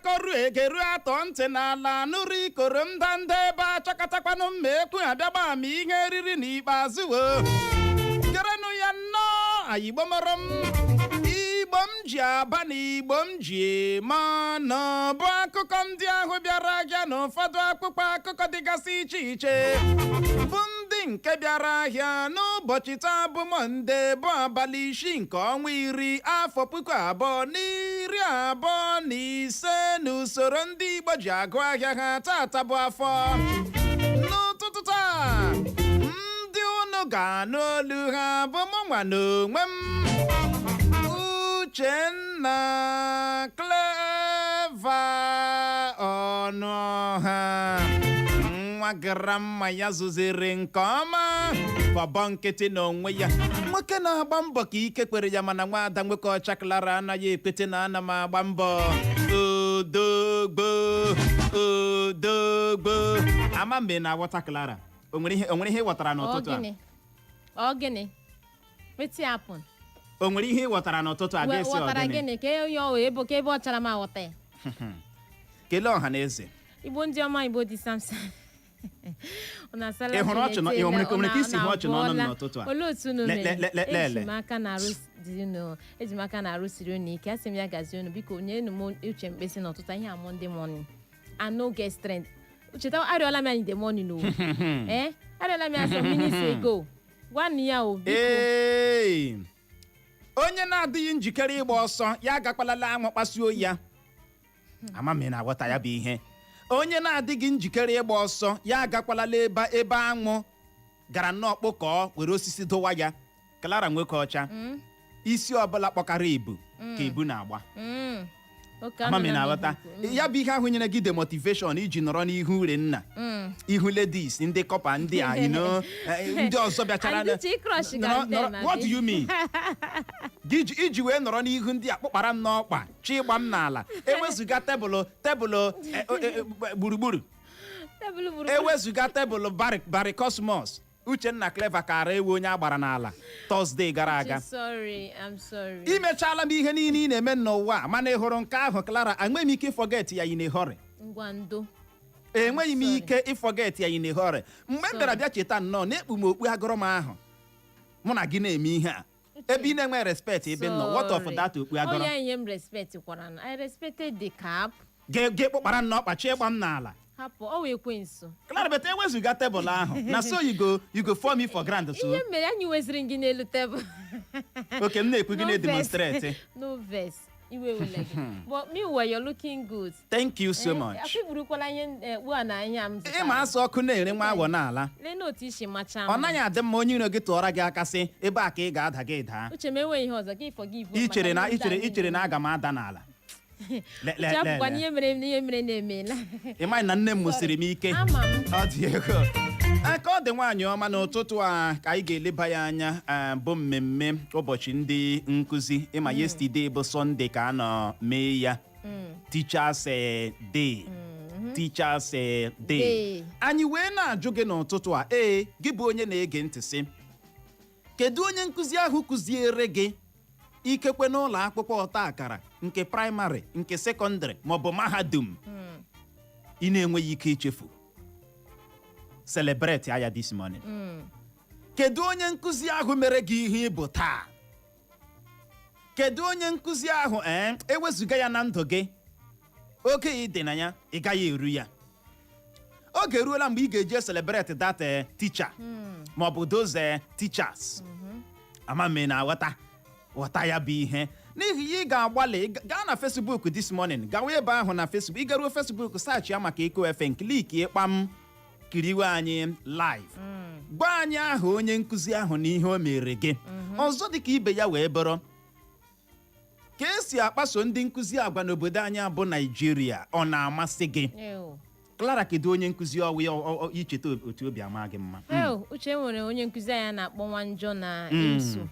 Akọrụ egeru atọ ntị n'ala nụrụ ikoro ndanda ebe achọkọtakwanụ mma ekwu abịagba ma ihe eriri n'ikpeazụ o gerenụ ya nnọọ. Igbo mọrọ m, Igbo m ji aba na Igbo m ji eme ọnụ, bụ akụkọ ndị ahụ bịara ahịa na ụfọdụ akwụkwọ akụkọ dịgasị iche iche, bụ ndị nke bịara ahịa n'ụbọchị taa bụ Mọnde, bụ abalị 6 nke ọnwa 10, afọ 2025 n'usoro ndị Igbo ji agụ ahịa ha. Tata bụ afọ. N'ụtụtụ taa, ndị unu ga-anụ olu ha bụ mụ nwa n'onwe m, Uchenna Clever Ọnụọha, nwa gara mma ya zụziri nke ọma, bọbọ nkịtị n'onwe ya, nwoke na-agba mbọ ka ike kwere ya, mana nwaada nwoke ọcha Clara anaghị ekwete na ana m agba mbọ. Odogbo, odogbo, ama mgbe na-aghọta. Clara, o nwere ihe ị ghọtara n'ụtụtụ a? Ọ gịnị? Ọ gịnị? Wetin happen? O nwere ihe ị ghọtara n'ụtụtụ a? Ga-esi ọ Ghọtara gịnị? Gịnị ka onye ọ wee bụ ka ebe ọ chara m aghọta ya? Kelee ọha na eze. Igbo ndị ọma, Igbo dị samsam. Unu asala. Ị hụrụ ọchị o nwere ka isi hụ ọchị n'ọnụ m n'ụtụtụ a? Olee otu unu Le- mere? le- le- le- Eji m aka na-arụ dị unu, eji m aka na-arụsiri unu ike. Asị m ya gazie unu. Biko nyenu m uche mkpesị n'ụtụtụ ihe a, Monday morning. I no get strength. Cheta, arịọla m ya in the morning o. Eh, arịọla m ya some minutes ago. Gwanụ ya o, biko. Ee, onye na-adịghị njikere ịgba ọsọ ya agakwalala anwụ kpasuo ya. Ama m ị na-aghọta ya bụ ihe. Onye na-adịghị njikere ịgba ọsọ ya agakwalala ebe anwụ gara nnọọ kpụkọọ were osisi dụwa ya. Clara nwoke ọcha, isi ọbụla kpọkara ibu ka ibu na-agba. Oke Ama m ị anụla m na-aghọta. ihe ikwu. Ya bụ ihe ahụ nyere gị demotivation iji nọrọ n'ihu ure nna, ihu ladies, ndị corper ndị a, ndị ọzọ bịachara And uche, crush ga them, What do you mean? Gị iji wee nọrọ n'ihu ndị a kpụkpara m n'ọkpa chi ịgba m n'ala, ewezụga tebụlụ gburugburu. Tebụl gburu. Ewezụga tebụlụ Barry Cosmos, Uchenna Clever kara ewu onye agbara n'ala Tọzdee gara aga. Sorry, I'm sorry. Imechaala m ihe niile ị na-eme n'ụwa a, mana ị hụrụ nke ahụ, Clara, enweghị m ike ịforget ya in a hurry. Ngwa, ndo. Enweghị m Sorry. ike ịforget ya in a hurry. Mgbe m bịara bịa cheta nnọọ na-ekpu m okpu agụrụ m ahụ mụ na gị na-eme ihe a, ebe ị na-enwe respect ebe m nọ, what of Sorry. that okpu agụrụ? Oh, yeah, ihe m respect kwara na I respected the cap. Ga kpụkpara m n'ọkpa chi ịgba m n'ala. Hapụ, ọ wee ekwensu. Clara, better ewezụga tebụl ahụ na so you go fall me for ground so. Ihe mere anyị weziri gị n'elu tebụl. Oke m na-ekwu gị No vex. na-edemonstrate. No vex, iwe wele gị, but meanwhile you're looking good. Thank you so much. Akwiburukwala ihe ugbu a na ihe a m zụtara. Ịma asụ ọkụ na-ere nwa awọ n'ala. Lee n'otu isi macha Ọ mma. naghị adị mma onye iro gị tụọra gị aka sị ebe a ka ị ga-ada, gị daa. Uche m, enweghị ihe ọzọ gị forgive I chere na maka i chere ihe i chere na aga m ada n'ala. Le Uche, le apụkwa le n'ihe mere, n'ihe mere na-emela. Ị maghị na nne m mụsiri m ike. Ama m. Ọ dị ego aka ọ dị. Nwaanyị ọma, n'ụtụtụ a ka anyị ga-eleba ya anya, bụ mmemme ụbọchị ndị nkụzi. Ịma yesterday bụ Sọnde ka a nọ mee ya, Teachers Day, Teachers Day. Day. Anyị wee na-ajụ gị n'ụtụtụ a, ee, gị bụ onye na-ege ntị, sị kedu onye nkụzi ahụ kụziere gị, ikekwe n'ụlọ akwụkwọ ọta akara, nke praịmarị, nke sekọndịrị maọbụ mahadum, ị na-enweghị ike ichefu? Celebrate ya this morning. Kedu onye nkụzi ahụ mere gị ihe ịbụ taa? Kedu onye nkụzi ahụ, ee, ewezụga ya na ndụ gị, oge ị dị na ya ị gaghị eru ya? Oge eruola mgbe ị ga-eji celebrate that teacher maọbụ those teachers. Ama m ị na-aghọta. Ghọta ya bụ ihe, n'ihi ya ị ga-agbalị gaa na Facebook this morning. Gawa ebe ahụ na Facebook. Ị garuo Facebook, search ya maka Eko FM, click kpam, kiriwe anyị live. Gwa anyị aha onye nkụzi ahụ na ihe o mere gị. Ọzọ dịka ibe ya wee bụrụ, ka esi akpaso ndị nkụzi agwa n'obodo anyị bụ Naijiria, ọ na-amasị gị? Ew. Clara, kedu onye nkụzi ọwụ ya icheta otu obi ama gị mma? Ew, Uche, nwere onye nkụzi anyị a na-akpọ Nwanjọ na Imsu.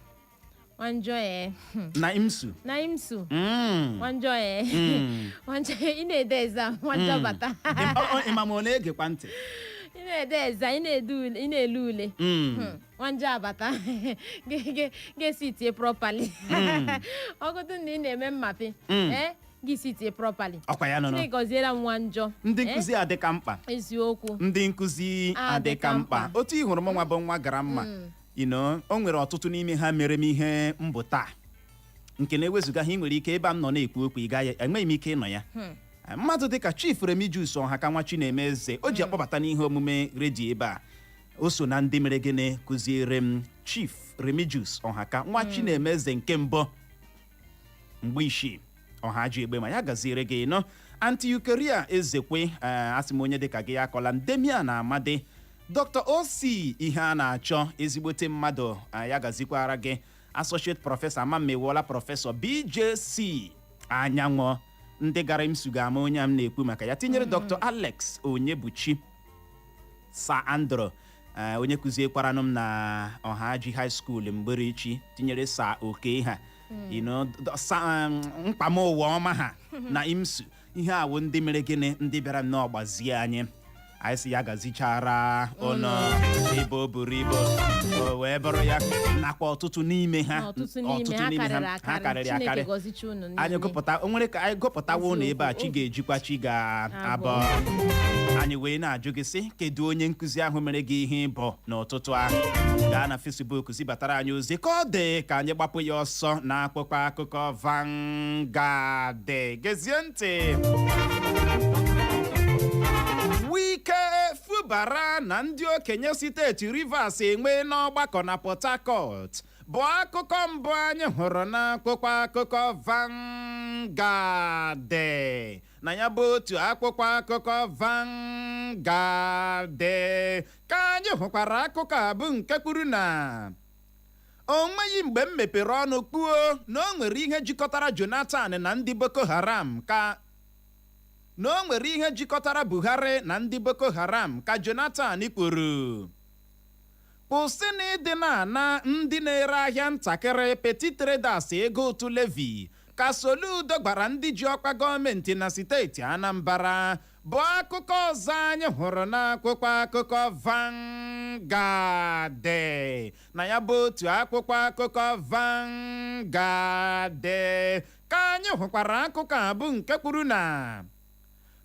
Nwanjọ, ee. Na Imsu? Na Imsu. Nwanjọ, ee. Nwanjọ, ị na-ede exam, Nwanjọ bata. Ịma ma ọ na-egekwa ntị? Ị na-ede exam, ị na-ede ule, ị na-ele ule. Nwanjọ abata, ga-esi tie properly. Ọgụdụ na ị na-eme mmapi. Ee, Gị sitie properly. Ọkwa ya nọ. Chineke gọziere m nwa njọ. Ndị Eh, nkụzi adịka mkpa. Eziokwu. Ndị nkụzi adịka adịka mkpa. mkpa. Otu ị hụrụ m, nwa bụ nwa gara mma, o nwere ọtụtụ n'ime ha mere m ihe mbụ taa, nke na-ewezuga ha, ị nwere ike ebe a m nọ na-ekwu okwu, ị gaghị, enweghị m ike ịnọ ya. Mmadụ dịka Chief Remigius Ọhaka, nwa Chinemeze o ji akpọbata n'ihe omume redio ebe a, o so na ndị mere gịnị kụziere m. Chief Remigius Ọhaka, nwa Chinemeze nke mbụ, mgbe isii ọha ji egbe ma ya gaziere gị nọ. Aunty Eucharia Ezekwe, asị m onye dịka gị akọla m. Demian Amadi, Dr. Oc ihe a na-achọ ezigbote mmadụ, ya gazikwara gị. Associate Professor Amamewuola, Professor BJC Anyanwụ, ndị gara IMSU ga-ama onye a m na-ekwu maka ya, tinyere Dr. Alex Onyebuchi, Sir Andrew, onye kụziekwaranụ m na Ọhaji High School Mgberichi, tinyere Sir Oke ha, mkpam ụwa ọma ha na IMSU. Ihe awụ ndị mere gịnị, ndị bịara nnọọ gbazie anyị. Anyị sị ya gazichara ụnọ ebe o buru ibu, o wee bụrụ ya, nakwa ọtụtụ n'ime ha. Ọtụtụ n'ime ha karịrị ha akarị. karịrị Chineke akarị. gọzicha unu Anyị niile. gụpụta, o nwere ka anyị gụpụtawa ụnụ ebe a, chi Eziokwu. ga-ejikwa, chi ga-abọ. Anyị wee na-ajụ gị sị, kedu onye nkụzi ahụ mere gị ihe ịbọ n'ụtụtụ ahụ? Gaa na Facebook zibatara anyị ozi. Ka ọ dị ka anyị gbapụ ya ọsọ na akpụkpọ akụkọ Vanguard. Gezie ntị. Wike, Fubara na ndị okenye steeti Rivers enwee n'ọgbakọ na Port Harcourt bụ akụkọ mbụ anyị hụrụ n'akwụkwọ akụkọ Vanguard. Na ya bụ otu akwụkwọ akụkọ Vanguard ka anyị hụkwara akụkọ a bụ nke kwuru na o nweghị mgbe m mepere ọnụ kpuo na o nwere ihe jikọtara Jonathan na ndị Boko Haram, ka na o nwere ihe jikọtara Buhari na ndị Boko Haram, ka Jonathan kwuru. Kwụsị na ịdị na-ana ndị na-ere ahịa ntakịrị, petty traders, ego ụtụ levy, ka Soludo gwara ndị ji ọkwa gọọmenti na steeti Anambra, bụ akụkọ ọzọ anyị hụrụ n'akwụkwọ akụkọ Vanguard. Na ya bụ otu akwụkwọ akụkọ Vanguard ka anyị hụkwara akụkọ a bụ nke kwuru na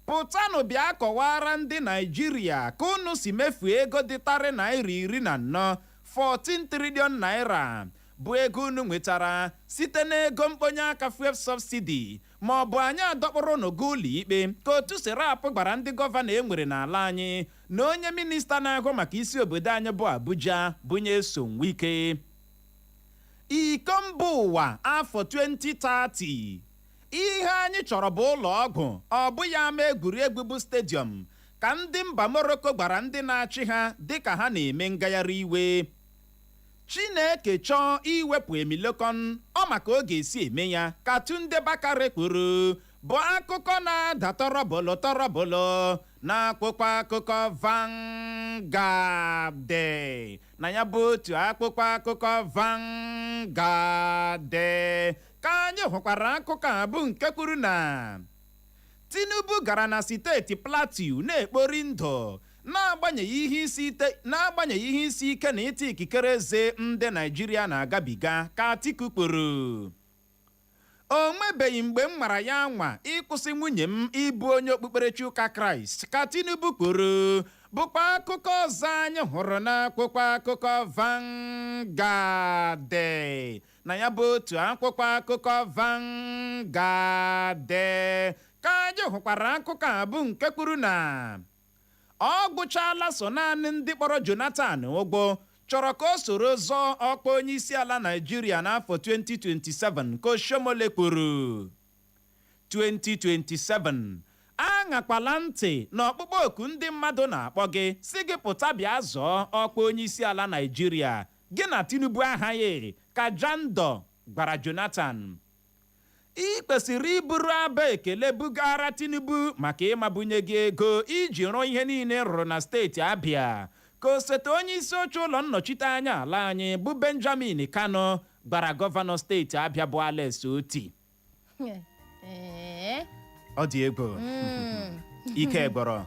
pụtanụ bịa kọwara ndị Naijiria ka unu si mefuo ego dị tarị naira 14, 14 trillion naira, bụ ego unu nwetara site n'ego mkponye aka fuel subsidy, ma ọ bụ anyị adọkpụrụ n'ogo ụlọ ikpe, ka otu Serap gwara ndị gọvanọ e nwere n'ala anyị na onye minista na-ahụ maka isi obodo anyị bụ Abuja, bụ Nyesom Wike. Iko mba ụwa afọ 2030, ihe anyị chọrọ bụ ụlọ ọgwụ, ọ bụghị ama egwuregwu bụ stadium, ka ndị mba Morocco gwara ndị na-achị ha dịka ha na-eme ngagharị iwe. Chineke chọọ iwepụ Emilokan, ọ maka ọ ga-esi eme ya, ka Tunde Bakare kwuru, bụ akụkọ na-ada tọrọbụlụ tọrọbụlụ na akwụkwọ akụkọ Vanguard. Na ya bụ otu akwụkwọ akụkọ Vanguard ka anyị hụkwara akụkọ a bụ nke kwuru na Tinubu gara na steeti Plateau na-ekpori ndụ n'agbanyeghị ihe isi ike na ịta ikikere eze ndị Naijiria na-agabiga, ka Atiku kwuru. O nwebeghị mgbe m nwara ya anwa ịkwụsị nwunye m ịbụ onye okpukperechi ụka Kraịst, ka Tinubu kwuru, bụkwa akụkọ ọzọ anyị hụrụ n'akwụkwọ akụkọ Vanguard. Na ya bụ otu akwụkwọ akụkọ Vanguard ka anyị hụkwara akụkọ a bụ nke kwuru na ọ gwụchaala, so naanị ndị kpọrọ Jonathan ụgwọ chọrọ ka o soro zọọ ọkwa onye isi ala Naijiria n'afọ 2027, ka Oshiomhole kwuru. 2027, aṅakwala ntị na ọkpụkpọ oku ndị mmadụ na-akpọ gị si gị pụta bịa zọọ ọkwa onye isi ala Naijiria. Gị na Tinubu ahaghị, ka Jandor gwara Jonathan. Ị kwesịrị iburu aba ekele bugara Tinubu maka ịmabunye gị ego iji rụọ ihe niile rụrụ na steeti Abia, ka osote onye isi oche ụlọ nnọchite anya ala anyị bụ Benjamin Kano gwara gọvanọ steeti Abia bụ Alex Oti. Ee. Ọ dị egwu, ike gwọrọ.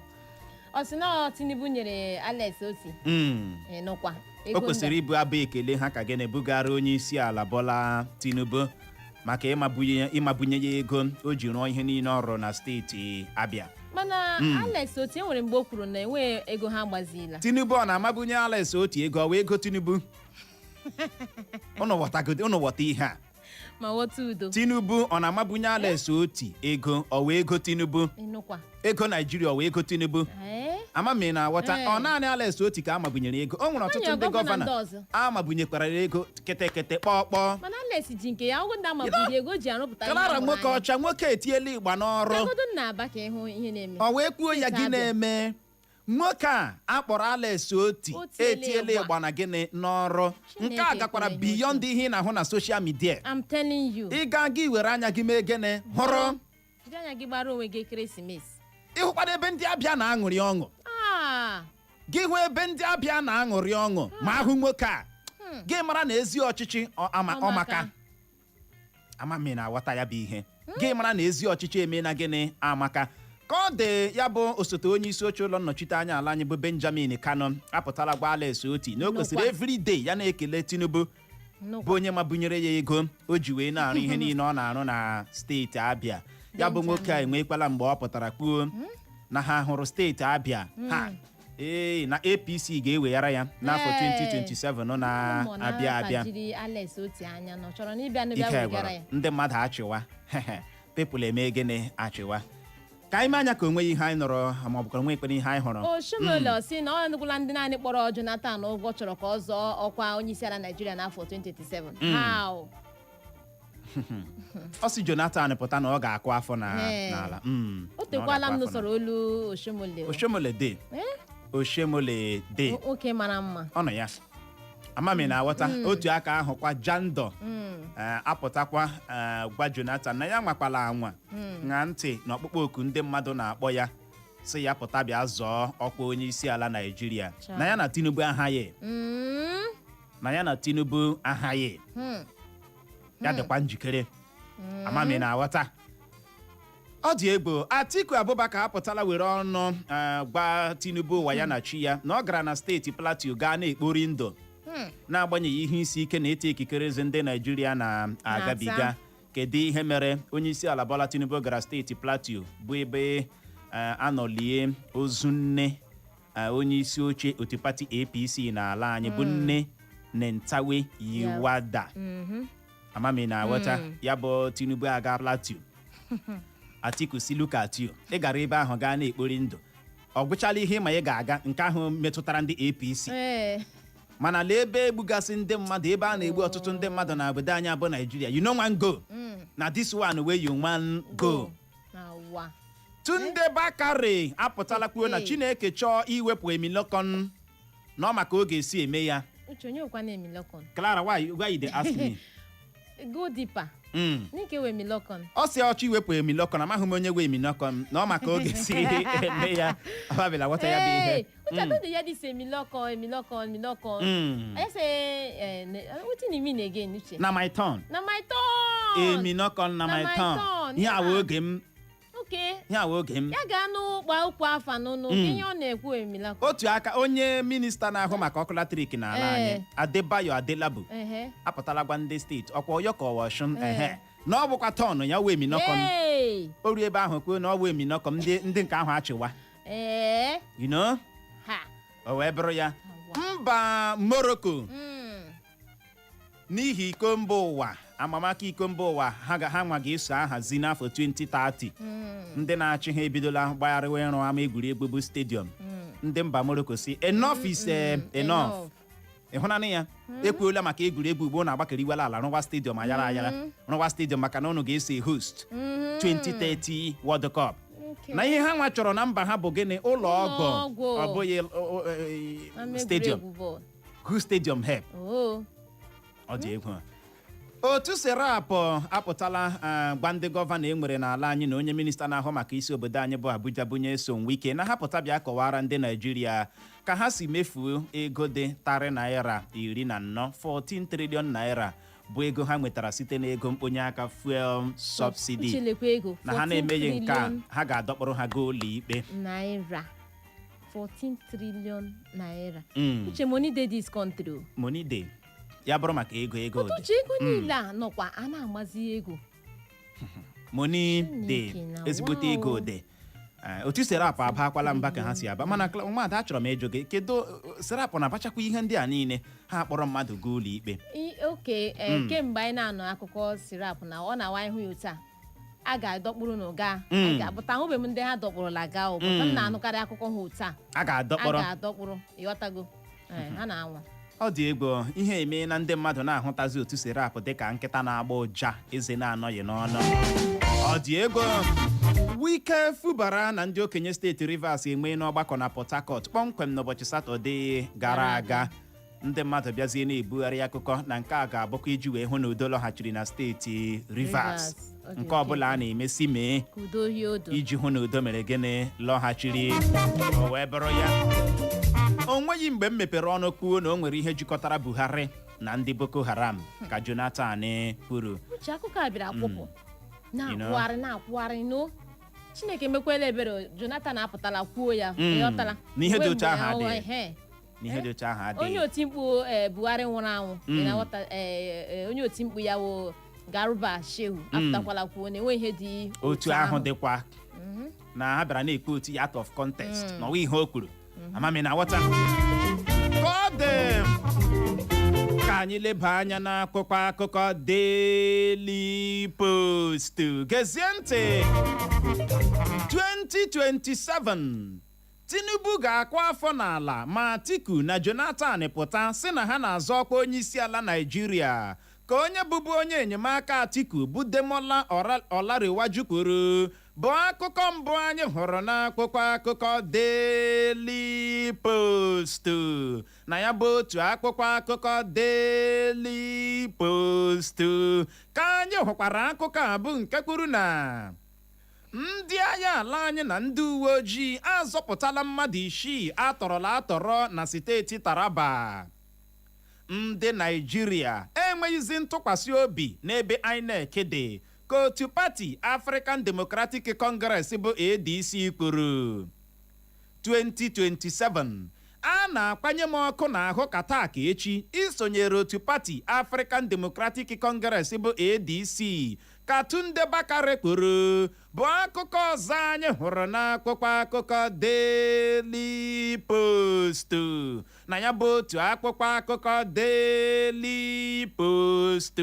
Ọ sị na ọ Tinubu nyere Alex Oti nụkwa O kwesịrị ibu abụ ekele ha ka gịnị bugara onye isi ala Bola Tinubu. Maka ịmabunye ya ego o ji rụọ ihe niile ọ rụrụ na steeti Abịa. Mana Alex Otti, enwere mgbe o kwuru na enweghị ego ha gbazila. Tinubu ọ na-amabunye Alex Otti ego? Ọ wee ego Tinubu? Unu ghọtagodi, unu ghọta ihe a. Ma ghọta udo. Tinubu ọ na-amabunye Alex Otti ego? Ọ wee ego Tinubu? Ịnụkwa. Ego Naijiria, ọ wee ego Tinubu? Ee. Ama m ị na-aghọta. Ee. Ọ naanị Alex Otti ka amabunyere ego? O nwere ọtụtụ Nwanyị ndị gọvanọ gọvanọ ndị ọzọ. amabunyekwara ego kịtịkịtị, kpọkpọ. Mana Alex ji nke ya, ọgwụ ndị amabuli ego ji arụpụta ihe Clara ahụrụ nwoke anya. ọcha, nwoke etiela ịgba n'ọrụ. Gagodo na Aba ka ịhụ ihe na-eme. Ọ wee kwuo ya gị Abịa. na-eme nwoke a akpọrọ Alex Otti O tiela etiela ịgba. ịgba na gịnị n'ọrụ. Nke a Chineke gakwara kwere ihe. beyond ihe ị na-ahụ na social media. I'm telling you. Ịga gị were anya gị mee gịnị? Hụrụ. Jiri anya gị gbara onwe gị ekeresimesi. Ịhụkwana ebe ndị Abịa na-aṅụrị ọṅụ. Ah. Gị hụ ebe ndị Abịa na-aṅụrị ọṅụ ma ahụ nwoke a, gị mara na ezi ọchịchị ama Ọmaka. ọmaka. Ama m ị na-aghọta ya bụ ihe. Gị mara na ezi ọchịchị eme na gịnị? Amaka. Ka ọ dị, ya bụ osote onye isi oche ụlọ nnọchite anya ala anyị bụ Benjamin Kano apụtala gwa Alex Otti na o kwesịrị Nnukwu. everyday ya na-ekele Tinubu Nnukwu. bụ onye mabunyere ya ego o ji wee na-arụ ihe niile ọ na-arụ na steeti Abịa. Ya bụ nwoke a enwekwala mgbe ọ pụtara kwuo na ha hụrụ steeti Abịa ha ee na APC ga-eweghara ya n'afọ 2027 na-abịa abịa. Jiri Alex Otti anya na ọ chọrọ na ịbịa n'ịbịa Ike wegara gwara ya. Ndị mmadụ achịwa, people eme gịnị? Achịwa. Ka anyị mee anya ka onwe ihe anyị nọrọ ma ọ bụ ka onwe ekpere ihe anyị hụrụ. Oshiomhole sị na ọ nụkwala ndị naanị kpọrọ Jonathan ụgwọ chọrọ ka ọ zọọ ọkwa onyeisiala Naijiria n'afọ 2027. How? Ọ sị Jonathan pụta na ọ ga-akụ afọ na Ee. n'ala. O Na ọ tekwala ga-akụ m afọ nụsọrọ olu Oshiomhole o. Oshiomhole de. Eh? Oshiomhole de. Nwoke mara mma. Ọ nọ ya. Amami na-aghọta. Otu aka ahụ kwa, Jandor apụtakwa gwa Jonathan na ya nwakwala anwa ṅaa ntị na ọkpụkpọ oku ndị mmadụ na-akpọ ya, sị ya pụta bịa zọọ ọkwa onye isi ala Naijiria, na ya na Tinubu ahaghị, na ya na Tinubu ahaghị, ya dịkwa njikere. Amami na-aghọta. Ọ dị egwu. Atiku Abubakar apụtala were ọnụ gwa Tinubu ụwa ya na chi ya na ọ gara na steeti Plateau gaa na-ekpori ndụ n'agbanyeghị ihe isi ike na ịta ikikere eze ndị Naijiria na-agabiga. Na-ata. Kedu ihe mere onye isi ala Bola Tinubu gara steeti Plateau, bụ ebe anọlie ozu nne onye isi oche otu pati APC n'ala anyị, bụ nne Nentawe Yilwatda? Amami na-aghọta. Ya bụ Tinubu aga Plateau, Atiku si look at you, ị gara ebe ahụ gaa na-ekpori ndụ, ọ gwụchala ihe ma ị ga-aga nke ahụ metụtara ndị APC. Mana lee ebe egbugasị ndị mmadụ, ebe a na-egbu ọtụtụ ndị mmadụ na obodo anyị abụ Naijiria. You no wan go na this one wey you wan go. Na ụwa. Tunde Bakare apụtala kwuo na Hey. Chineke chọọ iwepụ Emilokan na ọ maka ọ ga-esi eme ya. Uche, onye ụkwa na Emilokan? Clara, why you dey ask me? Go deeper. N'ike we Emilokan. Ọ sị ọchọ iwepụ Emilokan, amaghị m onye we Emilokan, na ọ maka ọ ga-esi eme ya. Ọbabila ghọta ya bụ ihe. Hey, Uche, I don dey hear this Emilokan, Emilokan, Emilokan. I say, wetin e mean again, Uche? Na my turn. Na my turn. Emilokan na Na my my turn. turn, Ihe awa yeah. oge m. Okay. Ihe awa oge m. Ya gaa n'ụkpa ụkwụ afa n'ụnụ ihe ọ na-ekwu Emilokan. Otu aka, onye minista na-ahụ maka ọkụ latrik n'ala anyị, Adebayo Adelabu, apụtala gwa ndị steeti ọkwa Ọyọ ka ọwa Ọshụn ehe na ọ bụkwa turn ya wee Emilokan. Hey. O ruo ebe ahụ kwuo na ọ wee Emilokan, ndị nke ahụ achịwa. You know? Ha. O wee bụrụ ya. Mba Morocco, n'ihi iko mba ụwa, amamaka iko mba ụwa ha ga ha nwa ga-eso ahazi n'afọ 2030, ndị na-achị ha ebidola gbagharịwa ịrụ ama egwuregwu bụ stadium. Ndị mba Morocco si enough is enough. Ịhụnanụ ya ekwuola maka egwuregwu ugbo na-agbakeriwela ala rụwa stadium ayara ayara, rụwa stadium maka na ụnụ ga-eso host 2030 World Cup. Na ihe ha nwa chọrọ na mba ha bụ gịnị? Ụlọ ọgwụ. Ụlọ ọgwụ. Ọ bụghị Ama stadium. egwuregwu bọọlụ. Who stadium help? Oh. Ọ dị egwu. Otu Serap apụtala gwa ndị gọvanọ e nwere n'ala anyị na onye minista na-ahụ maka isi obodo anyị bụ Abuja, bụ Nyesom Wike, na ha pụta bịa kọwara ndị Naijiria ka ha si mefuo ego dị tarị naira 14, 14 trillion naira, bụ ego ha nwetara site n'ego mkponye aka fuel subsidy. Uche, lekwa ego. Na ha 14 na-emeghị nke a, trillion ha ga-adọkpụrụ ha gaa ụlọ ikpe. naira. 14 trillion naira. Mm. Uche, money dey this country o. Money dey. Ya bụrụ maka ego, ego dị. Uche, ego niile a nọkwa, a na-agbazi ego. Money dị. Chineke na Ezigbote wow. ego dị. Otu Serap abakwala mba ka ha si aba, mana nwada, achọrọ m ịjụ gị, kedu Serap na-abachakwa ihe ndị a niile ha kpọrọ mmadụ gaa ụlọ ikpe? Oke kemgbe anyị na-anụ akụkọ Serap na ọ na-awa ihu ya otu a, a ga-adọkpụrụ n'ụga, anyị ga-apụta. Ahụbeghị m ndị ha dọkpụrụla gaa ụbụta m na-anụkarị akụkọ ha otu a. A A ga-adọkpọrọ. ga-adọkpụrụ, ịghọtago? Ee, ha na-anwa. Ọ dị egwu. Ihe eme na ndị mmadụ na-ahụtazi otu Serap dịka nkịta na-agba ụja eze na-anọghị n'ọnụ. Ọ dị egwu. Wike, Fubara na ndị okenye steeti Rivers enwee n'ọgbakọ na Port Harcourt kpọmkwem n'ụbọchị Satọde gara aga. Ndị mmadụ bịazie na-ebugharị akụkọ na nke a ga-abụkwa iji wee hụ na udo lọghachiri na steeti Rivers. Rivers. Ọ dị Nke oke. ọbụla a na-emesi mee Ka udo hie odo. iji hụ na udo mere gịnị? Lọghachiri. O wee bụrụ ya, o nweghị mgbe m mepere ọnụ kwuo na o nwere ihe jikọtara Buhari na ndị Boko Haram, ka Jonathan kwuru. Uche, akụkọ a bịara kwụpụ na-akwụgharị na-akwụgharị no. Chineke mekwela ebere, Jonathan apụtala kwuo ya. Ịghọtala? N'ihe dị Nwe otu ahụ mgbe adịghị. ehe. N'ihe dị otu ahụ Onye adịghị. oti mkpu Buhari nwụrụ anwụ, ị na-aghọta? Onye oti mkpu ya wo Garuba Shehu apụtakwala kwuo na enwe ihe dị Otu ahụ dịkwa na ha bịara na-ekwu otu ya out of context na ọwa ihe o kwuru. Amami na aghọta ka ọ dị. Ka anyị leba anya n'akwụkwọ akụkọ Daily Post. Gezie ntị. 2027, Tinubu ga-akwa afọ n'ala ma Atiku na Jonathan pụta sị na ha na-azọ ọkwa onye isi ala Naịjirịa, ka onye bụbu onye enyemaka Atiku bụ Demola Olarewaju kwuru, bụ akụkọ mbụ anyị hụrụ n'akwụkwọ akụkọ Daily Post. Na ya bụ otu akwụkwọ akụkọ Daily Post ka anyị hụkwara akụkọ a bụ nke kwuru na ndị agha ala anyị na ndị uwe ojii azọpụtala mmadụ 6 atọrọla atọrọ na steeti Taraba. Ndị Naijiria enweghịzi ntụkwasị obi n'ebe INEC dị, ka otu pati African Democratic Congress bụ ADC kwuru. 2027, a na-akwanye m ọkụ n'ahụ ka taa ka echi isonyere otu pati African Democratic Congress bụ ADC, ka Tunde Bakare kwuru, bụ akụkọ ọzọ anyị hụrụ n'akwụkwọ akụkọ Daily Post. Na ya bụ otu akwụkwọ akụkọ Daily Post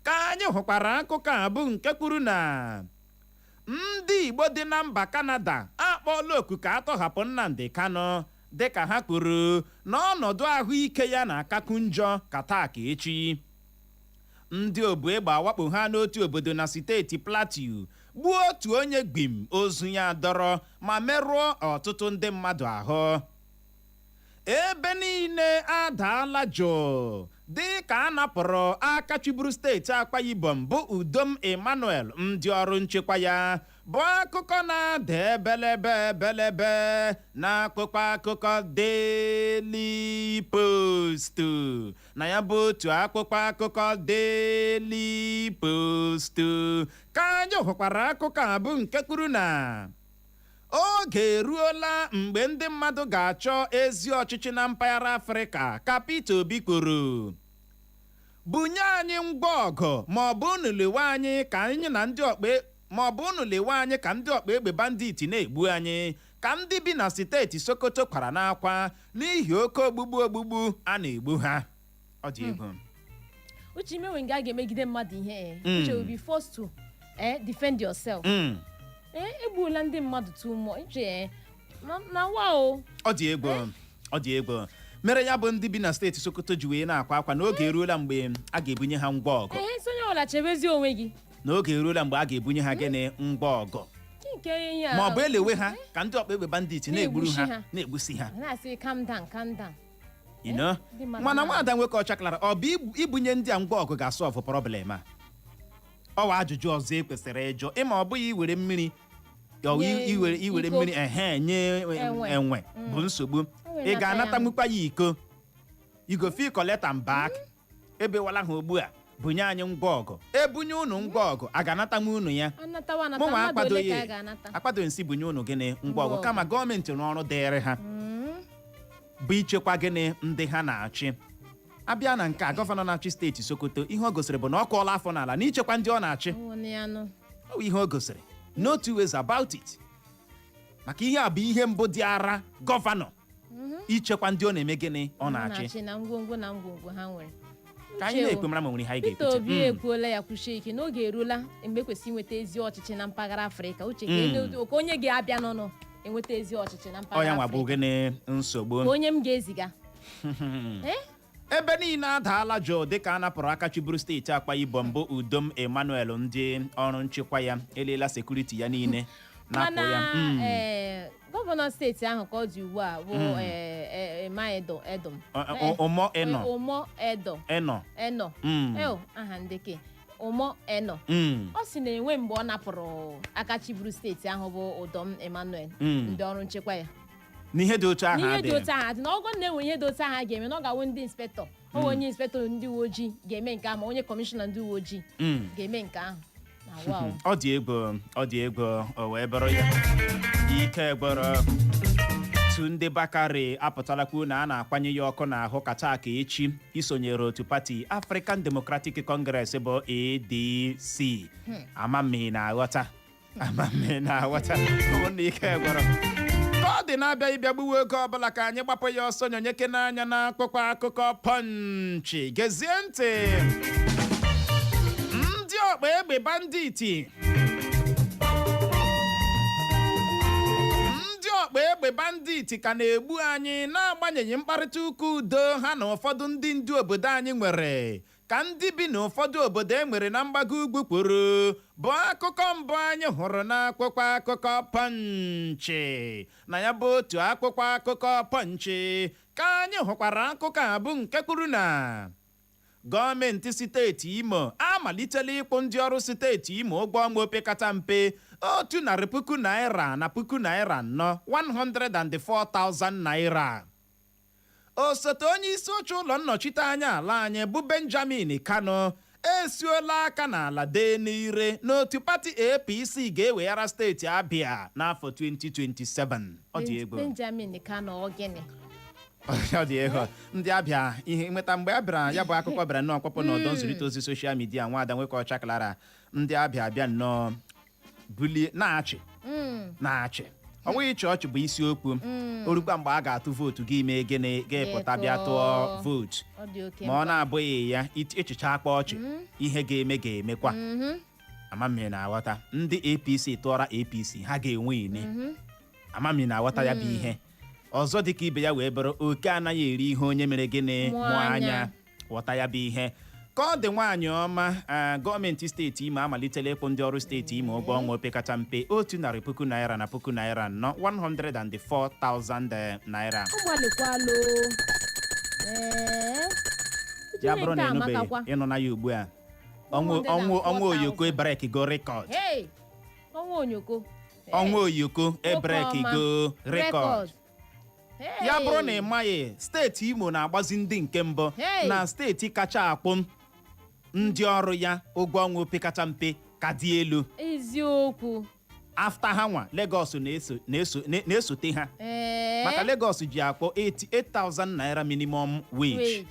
ka anyị hụkwara akụkọ a bụ nke kwuru na ndị Igbo dị na mba Kanada akpọọla oku ka atọhapụ Nnamdi Kanu, dịka ha kwuru na ọnọdụ ahụike ya na-akakwu njọ ka taa ka echi. Ndị obu egbe awakpo ha n'otu obodo na steeti Plateau, gbuo otu onye gbim, ozu ya dọrọ, ma merụọ ọtụtụ ndị mmadụ ahụ. Ebe niile adaala jụụ dị ka a napụrụ aka chịburu steeti Akwa Ibom bụ Udom Emmanuel ndị ọrụ nchekwa ya, bụ akụkọ na-ada ebelebe ebelebe n'akwụkwọ akụkọ Daily Post. Na ya bụ otu akwụkwọ akụkọ Daily Post ka anyị hụkwara akụkọ a bụ nke kwuru na oge eruola mgbe ndị mmadụ ga-achọ ezi ọchịchị na mpaghara Afrịka, ka Peter Obi kwuru. Bunye anyị ngwa ọgụ ma ọ bụ unu lewe anyị ka anyị na ndị ọkpa, ma ọ bụ unu lewe anyị ka ndị ọkpa egbe bandit na-egbu anyị, ka ndị bi na steeti Sokoto kwara n'akwa n'ihi oke ogbugbu ogbugbu a na-egbu ha. Ọ dị egwu. Uche, imenwe nga a ga-emegide mmadụ ihe, Uche will be forced to defend yourself. Egbuola ndị mmadụ too much. Uche, na wa o. Ọ dị egwu, ọ dị egwu. Mere ya bụ ndị bi na steeti Sokoto ji wee na-akwa akwa n'oge eruola mgbe a ga-ebunye ha ngwa ọgụ. Ee, sonye ọbụla chebezi onwe gị. N'oge eruola mgbe a ga-ebunye ha gịnị? Ngwa ọgụ. Nke ihe a Ma ọ bụ elewe ha ka ndị ọkpa egbe bandit na-egburu na-egbusi ha, ha. na-egbusi ha. Na-asị calm down, calm down. You know? Ndị mmadụ Mana nwaada nwoke ọchaklara, ọ bụ ibunye ndị a ngwa ọgụ ga-asolve problem a? Ọ wa ajụjụ ọzọ e kwesịrị ịjụ. Ịma ọ bụghị iwere mmiri ọ Nye iwere iko. mmiri ehe nye enwe. Enwe bụ nsogbu. Enwe Ị nata ga-anata ya. nwukwa ya iko. You go fit collect am back. Ebewala ha ugbu a, bunye anyị ngwa ọgụ. Ebunye unu ngwa ọgụ, a ga-anatanwu unu ya? Anatawa anata. Mụnwa Mmadụ ole akwadoghị ka a ga-anata? Akwadoghị nsị bunye unu gịnị? Ngwa ọgụ. Ngwa Kama gọọmenti rụọ ọrụ dịịrị ha bụ ichekwa gịnị? Ndị ha na-achị. Abịa na nke a, gọvanọ na-achị steeti Sokoto, ihe o gosiri bụ na ọ kụọla afọ n'ala n'ichekwa ndị ọ na-achị. Ọwụ ya nụ. Ọ bụ ihe o gosiri, no two ways about it, maka ihe a bụ ihe mbụ dị ara gọvanọ ichekwa ndị ọ na-eme gịnị, ọ na-achị. Na-achị na ngwongwo na ngwongwo ha nwere. Ka anyị Uche o. na-ekwe mara ma nwere ihe anyị Peter ga-ekwute. Obi ekwuola ya kwuchie ike n'oge eruola mgbe ekwesị inweta ezi ọchịchị na mpaghara Afrịka. Uche, ka ka onye ga-abịa n'ọnụ enweta ezi ọchịchị na Ọ mpaghara ya nwa bụ Afrịka. gịnị nsogbu? Ka onye m ga-eziga. Eh? Ebe niile adaala jụụ dịka a napụrụ aka chịburu steeti Akwa Ibom bụ Udom Emmanuel ndị ọrụ nchekwa ya. Eliela security ya niile, napụ Mana ya. Ee, gọvanọ steeti ahụ ka ọ dị ugbu a bụ Emma Edo Edom. Umo Eno. Umo Edo. Eno. Eno. Eo, aha ndeke Umo Eno. Ọ sị na enwe mgbe ọ napụrụ aka chịburu steeti ahụ bụ Udom Emmanuel ndị ọrụ nchekwa ya. N'ihe dị otu ahụ N'ihe dị adịghị. otu ahụ adị na ọgọ na-enwe ihe dị otu ahụ a ga-eme na ọ ga-awụ ndị inspector, ọ bụ onye inspector ndị uwe ojii ga-eme nke ahụ, ma onye kọmishọna ndị uwe ojii ga-eme nke ahụ na wow. Ọ dị egwu, ọ dị egwu. O wee bụrụ ya, ike gwọrọ Tunde Bakare apụtalakwu na a na-akwanye ya ọkụ n'ahụ ka taa ka echi isonyere otu pati African Democratic Congress bụ ADC. Amami na-aghọta, amami na-aghọta. Ụmụnna, ike gwọrọ ka ọ dị na-abịa ịbịa gbuwe oge ọbụla ka anyị gbapụ ya ọsọ nyonyeke n'anya na akwụkwọ akụkọ Punch. Gezie ntị, ndị ọkpa egbe bandit, ndị ọkpa egbe bandit ka na-egbu anyị n'agbanyeghị mkparịta ụka udo ha na ụfọdụ ndị ndu obodo anyị nwere, ka ndị bi n'ụfọdụ obodo e nwere na mgbago ugwu kwuru, bụ akụkọ mbụ anyị hụrụ n'akwụkwọ akụkọ Punch. Na ya bụ otu akwụkwọ akụkọ Punch ka anyị hụkwara akụkọ a bụ nke kwuru na gọọmenti steeti Imo amalitela ịkwụ ndị ọrụ steeti Imo ụgwọ ọnwa opekata mpe ₦100,000 na ₦4,000, 104,000 naira. Osote onye isi oche ụlọ nnọchite anya ala anyị bụ Benjamin Kano esuola aka n'ala dee n'ire n'otu pati APC ga-eweghara steeti Abịa n'afọ 2027. Ọ dị egwu. Benjamin Kano, ọ gịnị? Ọ dị ego. Ndị Abịa, ihe nweta mgbe a bịara ya bụ akụkọ bịara nnọọ kpọpụ n'ọdọ nzụrịta ozi social media. Nwaada nwoke ọcha Clara, ndị Abịa abịa nnọọ bulie na-achị na-achị. Ọ nweghị ịchị ọchị bụ isiokwu. Orukwa mgbe a ga-atụ vootu, gị mee gịnị? Gị pụta bịa tụọ vootu. Ọ dị oke Ma ọ mkpa. na-abụghị ya, echicha akpa ọchị, ihe ga-eme ga-emekwa. Amami na-aghọta, ndị APC tụọra APC, ha ga-enwe ine. Amami na-aghọta, ya bụ ihe ọzọ dịka ibe ya wee bụrụ oke anaghị eri ihe onye mere gịnị? Mụọ Mụọ anya. anya. Ghọta ya bụ ihe ka ọ dị. Nwaanyị ọma, gọọmenti steeti Imo amalitela ịkwụ ndị ọrụ steeti Imo ụgwọ ọnwa opekata mpe ₦100,000 na ₦4,000, 104,000 naira. Ọ gbalịkwala o. Ee. Ya bụrụ na Nke a ịnụbeghị, amakakwa. ịnụ na ya ugbu a, ọnwa ọnwa oyoko break go record. Hey! Ọnwa onyoko. Ọnwa oyoko ebreak ọma. go record. Hey! Ya bụrụ na ị maghị, steeti Imo na-agbazi ndị nke mbụ Hey! na steeti kacha akwụ ndị ọrụ ya ụgwọ ọnwa opekata mpe ka dị elu. Eziokwu. After ha nwa, Lagos na-eso na-eso na-esote ha. Maka Lagos ji akpọ 88,000 naira minimum wage. Wage.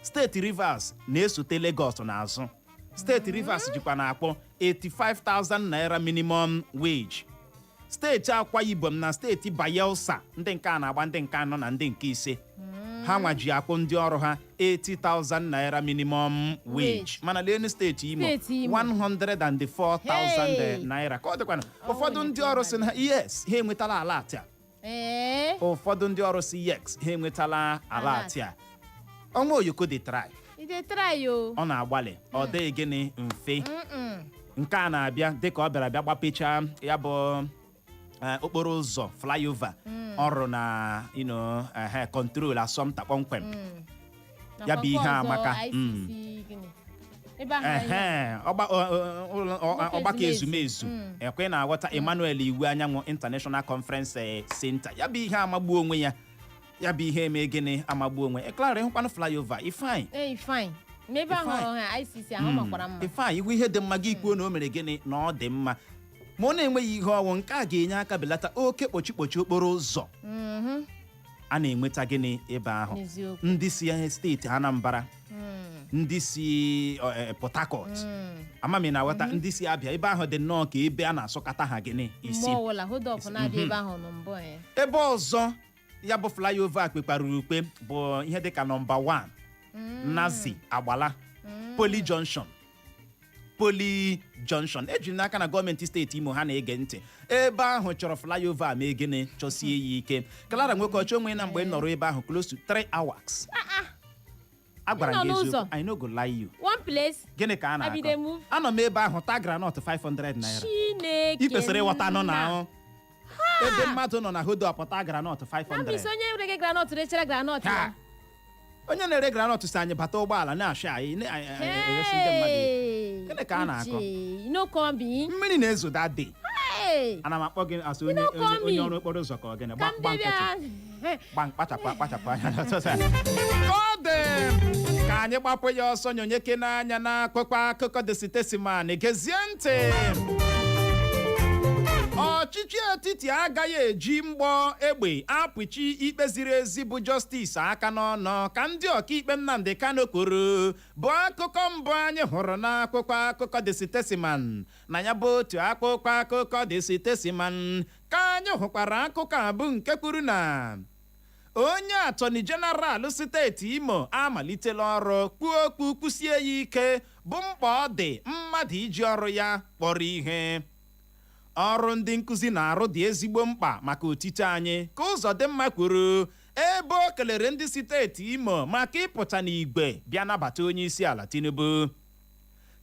Steeti Rivers na-esote Lagos n'azụ. Steeti Rivers jikwa na-akpọ 85,000 naira minimum wage. Steeti Akwa Ibom na steeti Bayelsa, ndị nke a na-agba ndị nke anọ na ndị nke ise. Ha nwa ji akwụ ndị ọrụ ha 80,000 naira minimum wage. Wage. Mana lenu steeti Imo, Steeti Imo. 104,000 Hey! naira. Ka ọ dịkwana, ụfọdụ Onye ndị ọrụ si na yes, ha enwetala alert a. Ụfọdụ ndị ọrụ si yes, ha enwetala alert a. Ọnwa oyoko dị try. I dey try o. Ọ na-agbalị, ọ dịghị gịnị mfe. Mm-mm. Nke a na-abịa dịka ọ bịara bịa gbapechaa ya bụ okporo ụzọ flyover ọrụ na control asọmta kpọmkwem. Ya Nakwa bụ ihe nke ọzọ, amaka. ICC gịnị? Ebe ahụ anyị Ehe, Ọgbakọ ọgbakọ ezumezu. ezumezu ekwe na-aghọta Emmanuel Iwuanyanwu International Conference Center. Ya bụ ihe amagbuo onwe ya, ya bụ ihe eme gịnị, amagbuo onwe. Clara, ịhụkwanụ flyover ifeanyị? Ee, fine. Ma ebe ahụ Fine. ha ICC ahụ makwara mma. Ifeanyị, ihu ihe dị mma, gị kwuo na o mere gịnị, na ọ dị mma, ma ọ na-enweghị ihe ọnwụ. Nke a ga-enye aka belata oke kpochi kpochi okporo ụzọ. A na-enweta gịnị ebe ahụ? N'eziokwu. Ndị si steeti Anambra, ndị si Port Harcourt, amami na aghọta, ndị si Abịa, ebe ahụ dị nnọọ ka ebe a na-asọkata ha gịnị isi. Mgbe ọbụla hold up na-adị ebe ahụ nọ mbụ ya. Ebe ọzọ ya bụ flyover kpekpara ukpe bụ ihe dịka nọmba 1 Nazi Agbala, Poly Junction. Poly Junction, ejiri n'aka na gọọmenti steeti Imo ha na-ege ntị. Ebe ahụ chọrọ flyover ma egene chọsie ya ike. Clara nwoke ọchọ onwe na mgbe m nọrọ ebe ahụ close to 3 hours, a gwara Ị nọ m gị n'ụzọ? eziokwu, I no go lie you. One place. Gịnị ka a Abi dey na-akọ? move. Anọ m ebe ahụ taa groundnut 500 naira. Chineke Ị kwesịrị ịghọta nọ na nna. ahụ ebe mmadụ nọ na hold up taa groundnut Na 500. mbisi onye were gị groundnut rechara groundnut Ha! ya. Onye na-ere groundnut si anyị bata ụgbọala na-achị anyị na-eresi ndị mmadụ ihe. Gịnị ka a na-akọ? Uche, you no come be. Mmiri na-ezo that day. Hey! Ana m akpọ gị asị onye No call onye onye me. ọrụ okporo ụzọ ka ọ gịnị? Ka m Gba nkịtị. debịa. Gba kpachapụ kpachapụ anya n'ụtụtụ a. Ka ọ dị ka anyị gbapụ ya ọsọ nyonyeke n'anya n'akụkọ akụkọ The Statesman. Gezie ntị. Ọchịchị etiti agaghị eji mgbọ egbe apụchi ikpe ziri ezi bụ justice aka n'ọnụ, ka ndị ọkaikpe Nnamdi Kanu kwuru, bụ akụkọ mbụ anyị hụrụ n'akwụkwọ akụkọ The Statesman. Na ya bụ otu akwụkwọ akụkọ The Statesman ka anyị hụkwara akụkọ a bụ nke kwuru na onye attorney general steeti Imo amalitela ọrụ, kwuo okwu kwusie ya ike bụ mkpa ọ dị mmadụ iji ọrụ ya kpọrọ ihe. Ọrụ ndị nkụzi na-arụ dị ezigbo mkpa maka otito anyị, ka Ụzọdịmma kwuru, ebe o kelere ndị steeti Imo maka ịpụta n'igwe bịa nabata onye isi ala Tinubu.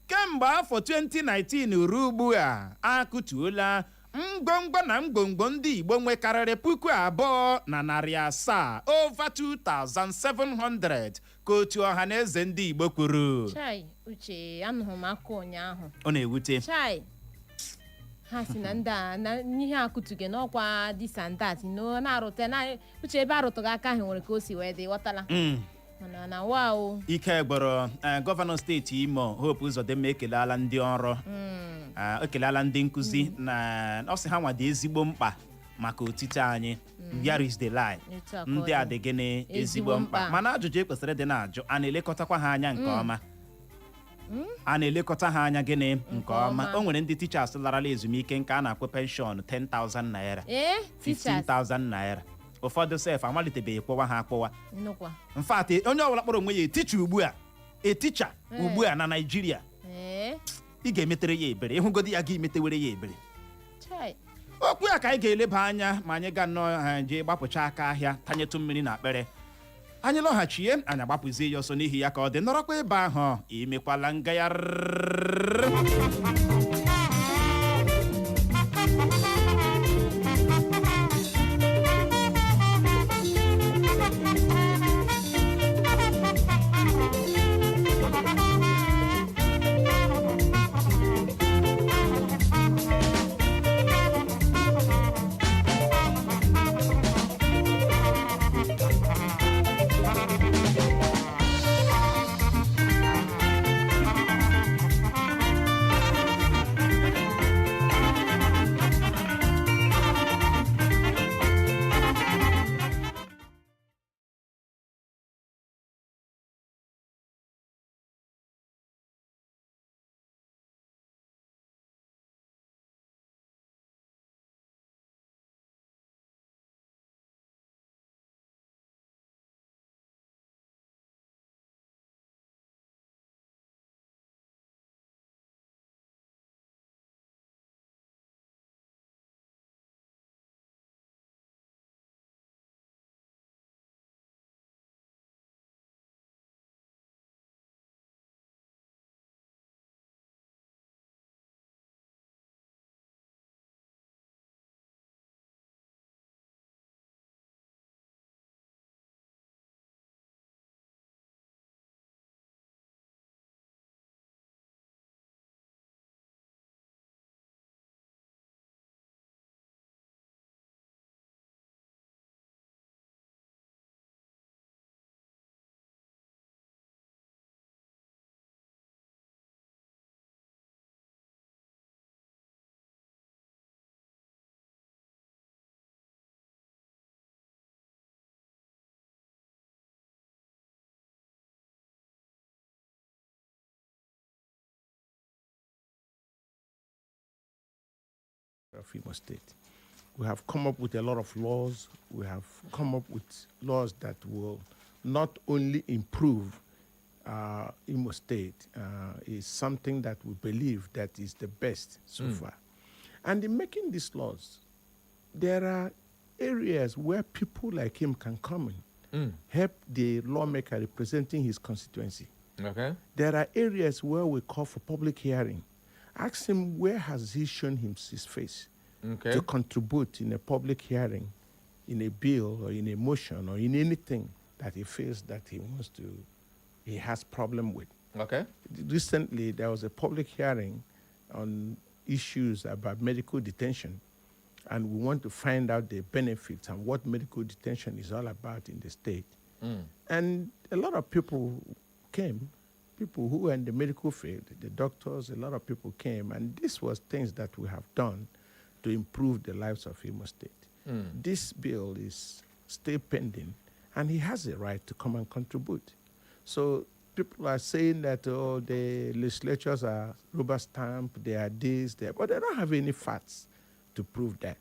Kemgbe afọ 2019 ruo ugbu a, akụtuola ngwongwo na ngwongwo ndị Igbo nwekarịrị 2,700, over 2700, ka otu ọha na eze ndị Igbo kwuru. Chai, Uche, anụrụ m akụ ụnyaahụ. Ọ na-ewute. Chai, ha si na ndị a na ihe akụtuge n'ọkwa this and that no na-arụte na uche ebe arụtụghị aka ahụ nwere ka o si wee dị, ghọtala? Mana na wa o. Ike gbọrọ. Gọvanọ steeti Imo Hope Uzodimma ekelela ndị ọrụ, ekelela ndị nkụzi na ọ sị ha nwa dị ezigbo mkpa maka otito anyị. Where is the lie? Etu a ka ọ Ndị a dị. dị gịnị? Ezigbo Ezigbo mkpa. mkpa. Mana ajụjụ ekwesịrị dị na-ajụ, a na-elekọtakwa ha anya nke ọma? A na-elekọta ha anya gịnị nke ọma? Ọma. O nwere ndị teachers larala ezumike nke a na-akwụ pension 10,000 naira, ee teachers 15,000 naira. Ụfọdụ sef amalitebeghị kwụwa ha akwụwa. Nnukwu. In fact, onye ọbụla kpọrọ onwe ya teacher ugbu a, teacher ugbu a na Naịjirịa, ị ga-emetere ya ebere. Ịhụgodi ya, gị metewere ya ebere. Chai. Okwu ya ka anyị ga-eleba anya ma anyị ga nnọọ ha jee gbapụcha aka ahịa, tanyetụ mmiri na akpịrị. Anyị lọghachie, anyị agbapụzie ya ọsọ. N'ihi ya, ka ọ dị, nọrọkwa ebe ahụ, imekwala ngagharị. of Imo State. We have come up with a lot of laws. We have come up with laws that will not only improve Imo State, is something that we believe that is the best so far. And in making these laws, there are areas where people like him can come in, help the lawmaker representing his constituency. There are areas where we call for public hearing. Ask him where has he shown him his face to contribute in a public hearing, in a bill or in a motion or in anything that he feels that he wants to, he has problem with. Recently, there was a public hearing on issues about medical detention, and we want to find out the benefits and what medical detention is all about in the state. And a lot of people came, people who were in the medical field, the doctors, a lot of people came, and this was things that we have done to improve the lives of Imo State. This bill is still pending, and he has a right to come and contribute. So people are saying that, oh, the legislatures are rubber stamp, they are this, they are, but they don't have any facts to prove that.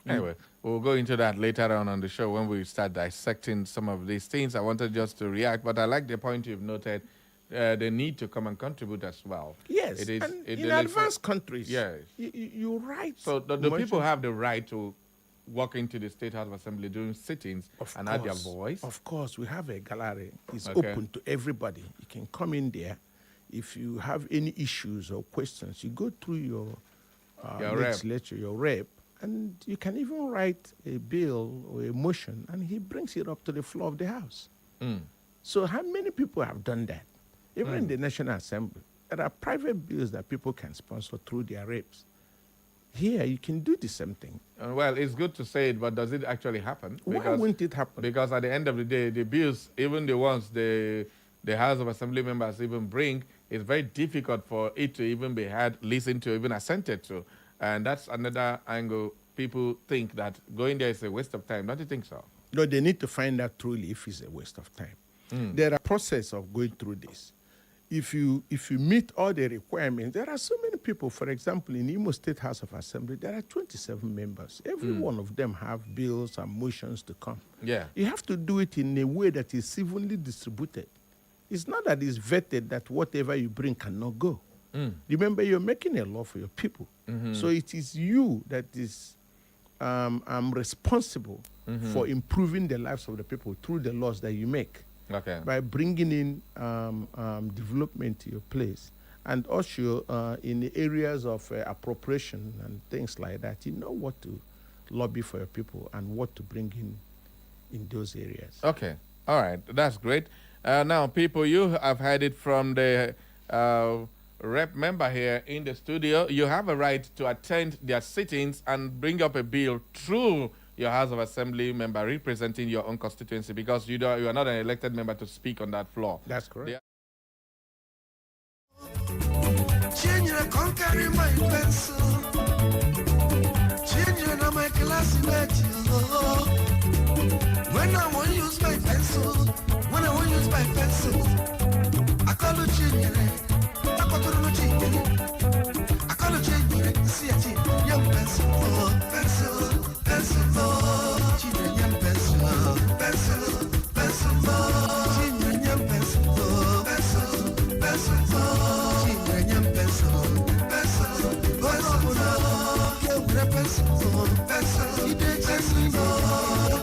Anyway, we'll go into that later on the show when we start dissecting some of these things. I wanted just to react, but I like the point you've noted. They need to come and contribute as well. Yes, It is, and it in is- advanced countries, you write. So the people motion- have the right to walk into the State House of Assembly during sittings Of and add their course, voice. Of course, we have a gallery. It's open to everybody. You can come in there. If you have any issues or questions, you go through your Your rep. legislature, your rep, and you can even write a bill or a motion, and he brings it up to the floor of the House. So how many people have done that? Even in the National Assembly, there are private bills that people can sponsor through their reps. Here, you can do the same thing. Well, it's good to say it, but does it actually happen? Why wouldn't it happen? Because at the end of the day, the bills, even the ones the House of Assembly members even bring, it's very difficult for it to even be heard, listened to, even assented to. And that's another angle. People think that going there is a waste of time. Don't you think so? No, they need to find out truly if it's a waste of time. There are process of going through this. If you meet all the requirements, there are so many people. For example, in Imo State House of Assembly, there are 27 members. Every one of them have bills and motions to come. You have to do it in a way that is evenly distributed. It's not that it's vetted that whatever you bring cannot go. Remember, you're making a law for your people. So it is you that is responsible for improving the lives of the people through the laws that you make by bringing in development to your place. And also in the areas of appropriation and things like that, you know what to lobby for your people and what to bring in those areas. Okay. All right. That's great. Now, people, you have heard it from the rep member here in the studio. You have a right to attend their sittings and bring up a bill through your House of Assembly member representing your own constituency, because you are not an elected member to speak on that floor. That's correct. Chinyere come carry my pencil. Chinyere na my classmate. Oh. When I wan use my pencil, when I wan use my pencil, I call Chinyere. I call Chinyere. I call Chinyere. See ya, Chinyere, nye m pencil, oh, pencil, pencil, oh. Chinyere, nye m pencil, oh, pencil, pencil, oh. Chinyere, nye m pencil, oh, pencil, pencil, oh. Chinyere, nye m pencil, pencil, pencil, oh. Ke were pencil, oh, pencil, ide pencil, oh.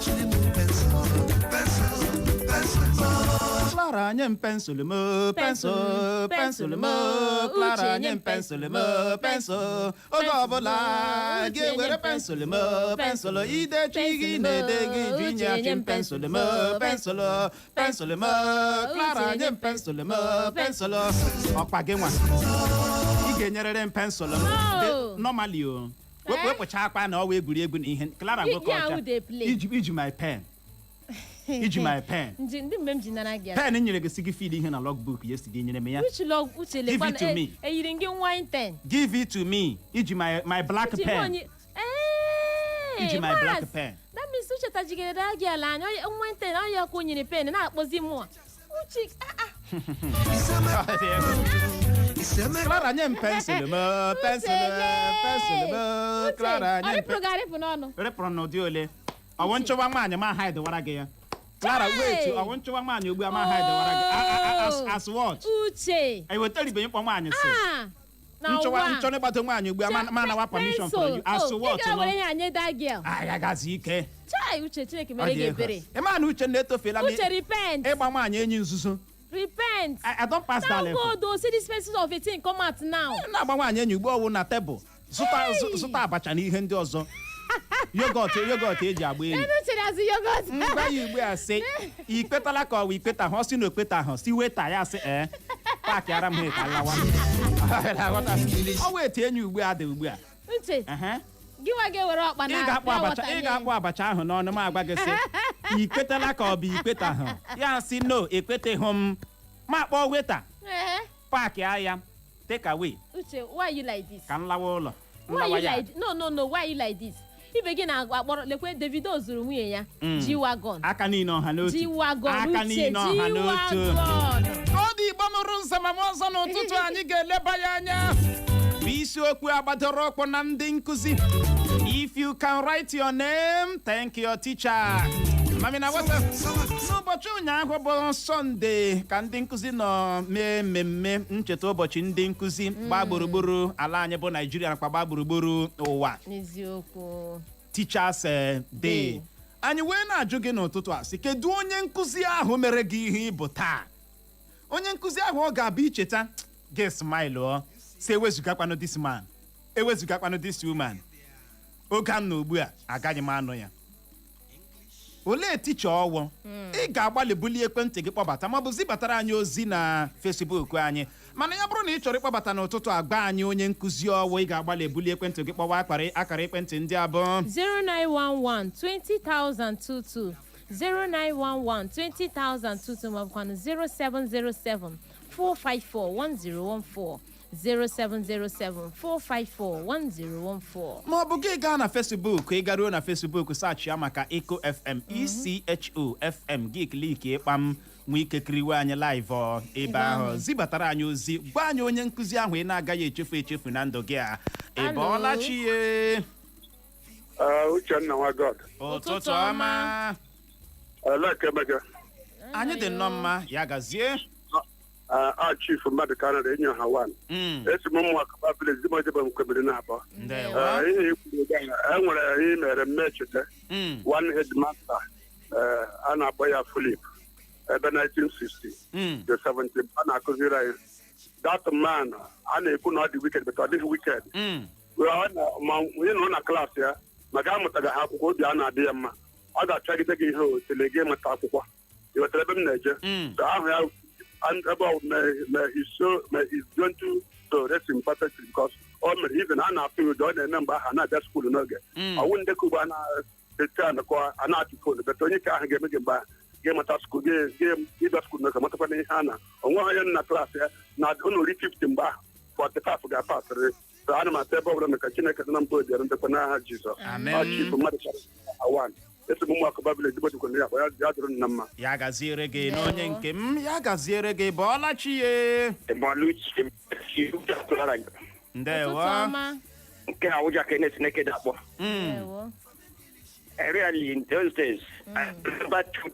Chiri m pencil, pencil, pencil, oh. Clara, nye m pensụl m, pensụl, pensụl m. Clara, nye m pensụl m, pensụl. Oge ọbụla gị ewere pensụl m, pensụl, idechi gị na-ede gị ju inye m pensụl m, pensụl, pensụl m. Clara, nye m pensụl m, pensụl. Ọkpa gị nwa ị ga-enyerịrị m pensụl m. Oh. Normally o wepụ wepụcha akpa na ọwa egwuregwu na ihe Clara nwoke Ya ọcha ahụ dey play. Iji my pen, iji my pen. Nji ndị mgbe m ji nara gị ya. Pen nyere gị si gị fill ihe na logbook yesterday, nyere m ya. Uche log uche. Give Lekwa it to me. Eyiri gị wine 10. Give it to me. Iji my black Uche pen. Iji my black Maazị, pen. That means Uche tajigere gị ala anya onye wine 10 onye ka o nyere pen na-akpọzi mụa. Uche, ah, ah. He say my Clara, nye m pencil m, pencil, pencil m. Clara, nye ọ m rịpụrụ gị arịpụ n'ọnụ. Rịpụrụ n'ụdị ole? Ọwụ nchọwa nwaanyị ma hide wara gị ya, Clara? Chai! Wait, ọwụ nchọwa nwaanyị ugbu a ma hide wara gị? As what? Uche. Ewetaribe mkpọ nwaanyị si Ah, na nchọwa ụwa. Nchọ n'ịgbado nwaanyị ugbu a ma nawa permission from you as what? Ị ga-were No ihe a nye that girl. Agagazi ike. Chai, Uche, Chineke Ọ mere dị gị egwu. ebere. Ị ma na Uche na-etofeela m Uche, repent. ịgba nwaanyị enyi nzuzo. Repent. I don't pass that Thank level. God o, see this person of 18 come out now. Na-agba nwaanyị enyi ugbu ọwụ na tebụl zụta Hey! zụta abacha na ihe ndị ọzọ, yogurt, yogurt eji agba enyi. Enu chere azụ yogurt. Ngwa ya ugbu a sị ikpetala ka ọ wụ ikpeta hụ, ọ sị na okpeta hụ, si weta ya, sị ee, paakị ara m ha ka lawa. Ọ wee tie enyi ugbu a dị ugbu a. Uche, Ehe. gị nwa ga-ewere ọkpa na Ị ga-akpọ pure abacha water ị nye. Ga-akpọ abacha ahụ n'ọnụ m, agwa gị sị ikpetala ka ọ bụ ikpeta hụ, ya sị no, ekpeteghụ m, ma kpọọ weta. Ehe. Paakị ahịa, take away. Uche, why you like this? Ka m lawa ụlọ. Why Nlawa you ya. like, no, no, no, why you like this? Ibe gị na-akpọrọ, lekwe Davido zụrụ nwunye ya G-Wagon. Aka niile ọha n'otu. G-Wagon. Aka Uche, niile ọha n'otu. G-Wagon. Ọ dị Igbo mụrụ nzamam ọzọ n'ụtụtụ, anyị ga-eleba ya anya bụ isiokwu agbadoro ọkpọ na ndị nkụzi. If you can write your name, thank your teacher. Mami na wata n'ụbọchị ụnyaahụ bụ Sọnde ka ndị nkụzi nọ mee mmemme ncheta ụbọchị ndị nkụzi gbaa gburugburu ala anyị bụ Naijiria nakwa gbaa gburugburu ụwa. N'eziokwu. Teachers Day. Day. Anyị wee na-ajụ gị n'ụtụtụ a sị, kedu onye nkụzi ahụ mere gị ihe ịbụ taa? Onye nkụzi ahụ ọ ga-abụ icheta gị smile ọ si ewezugakwanụ this man, ewezugakwanụ this woman, oge a m nọ ugbu a agaghị m anụ ya. Olee ticha ọwụ ị ga-agbalị bulie ekwentị gị kpọbata maọbụ zibatara anyị ozi na Facebook anyị? Mana ya bụrụ na ị chọrọ ịkpọbata n'ụtụtụ, agba anyị onye nkụzi ọwụ ị ga-agbalị ebuli ekwentị gị kpọwa akara ekwentị ndị abụọ: 0911 20022, 0911 20022, maọbụkwanụ 0707 454 1014, 0707 454 1014. Ma ọ bụ gị gaa na Facebook. Ị garuo na Facebook, search ya maka Eco FM, Echo FM, gị click ịkpam, nwee ike kiriwe anyị live ọ ebe ahụ. Zibatara anyị ozi, gwa anyị onye nkụzi ahụ ị na-agaghị echefu echefu na ndụ gị a. Ị Alo. bọọla chi ye? Uchenna nwa God. Ụtụtụ ọma. Olee ka emege? Anyị dị nnọọ mma, ya gazie. A chief mmadụ Canada enyi ha wan. Esi m ụmụ akaba village di m ojebe m kwebiri na abụọ. Ndewo. Ihe i kwuru ugbu a, e nwere ihe mere m echeta. One headmaster, a na-akpọ ya Philip, ebe 1960 to 70, a na-akụziri anyị. That man, a na-ekwu na ọ dị wicked, but ọ dịghị wicked. Wee ma onye nọ na klaasị ya maka amụtaghị ha akwụkwọ, obi a na-adị ya mma, ọ ga-achagide gị ihe otele gị ịmụta akwụkwọ. Ị ghọtara ebe m na-eje? Mm. So ahụ ya and ebe ọ may his soul, may his gentle soul rest in perfect peace, because o mere even a na-atụ ya ụjọ, ọ na-eme mgbe ahụ a na-abịa school n'oge. Ọwụ ndekọ ugbo a na-ete anakọ a na-atụ phone, but onye ka ahụ ga-eme gị mgbe ahụ gị mata school gị gị ịbịa school n'oge, matakwana ihe a na onwe onye nọ na klaasị ya na ụlọ ri 50 mgbe ahụ, 45 ga-apasịrị. So ana m ata ebe ọ bụla maka Chineke dị na mba obiara ndekwa n'aha Jizọs. Amen. Ọ chief mmadụ chara awan, esi m ụmụ akụba village dịbọchikwa ya akpa ya ya dụrụ nna mma. Ya gaziere gị n'onye nke m, ya gaziere gị. Bọọla chi ye? Ndewo. Ụtụtụ ọma. Nke a ụjọ ka Chineke dị akpọ. Ndewo. Really, in those days, I remember two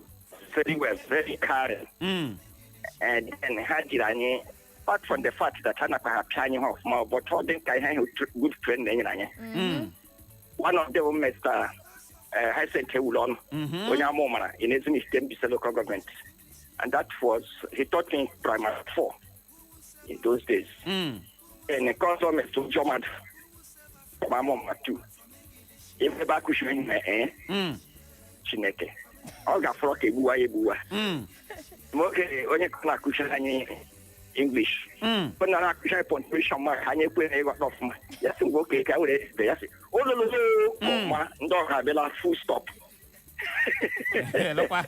very well, very caring. And then ha jiri anyị, apart from the fact that ha nakwa ha pịa anyị ha ọfụma, but ọ dị ka ihe ahụ good friend na enyere anyị. One of them, Mr. Hyacinth Ewulon, onye amụmara in Ezunike Mbaise local government. And that was, he taught me primary four in those days. And nke ọzọ, Mr. Ujomad from Amụma too. Ebe ebe akụchiri ihe Chineke. Ọ ga-afọrọ ka egbuwa ya egbuwa. Nwoke onye ka na-akụchiri anyị English. Ọ na-akụchiri anyị punctuation mark, anyị ekwe na ịghọta ọfụma. Ya sị nwoke ka were ebe ya sị olololo ọma ndị ọha abịala, full stop. Lekwa.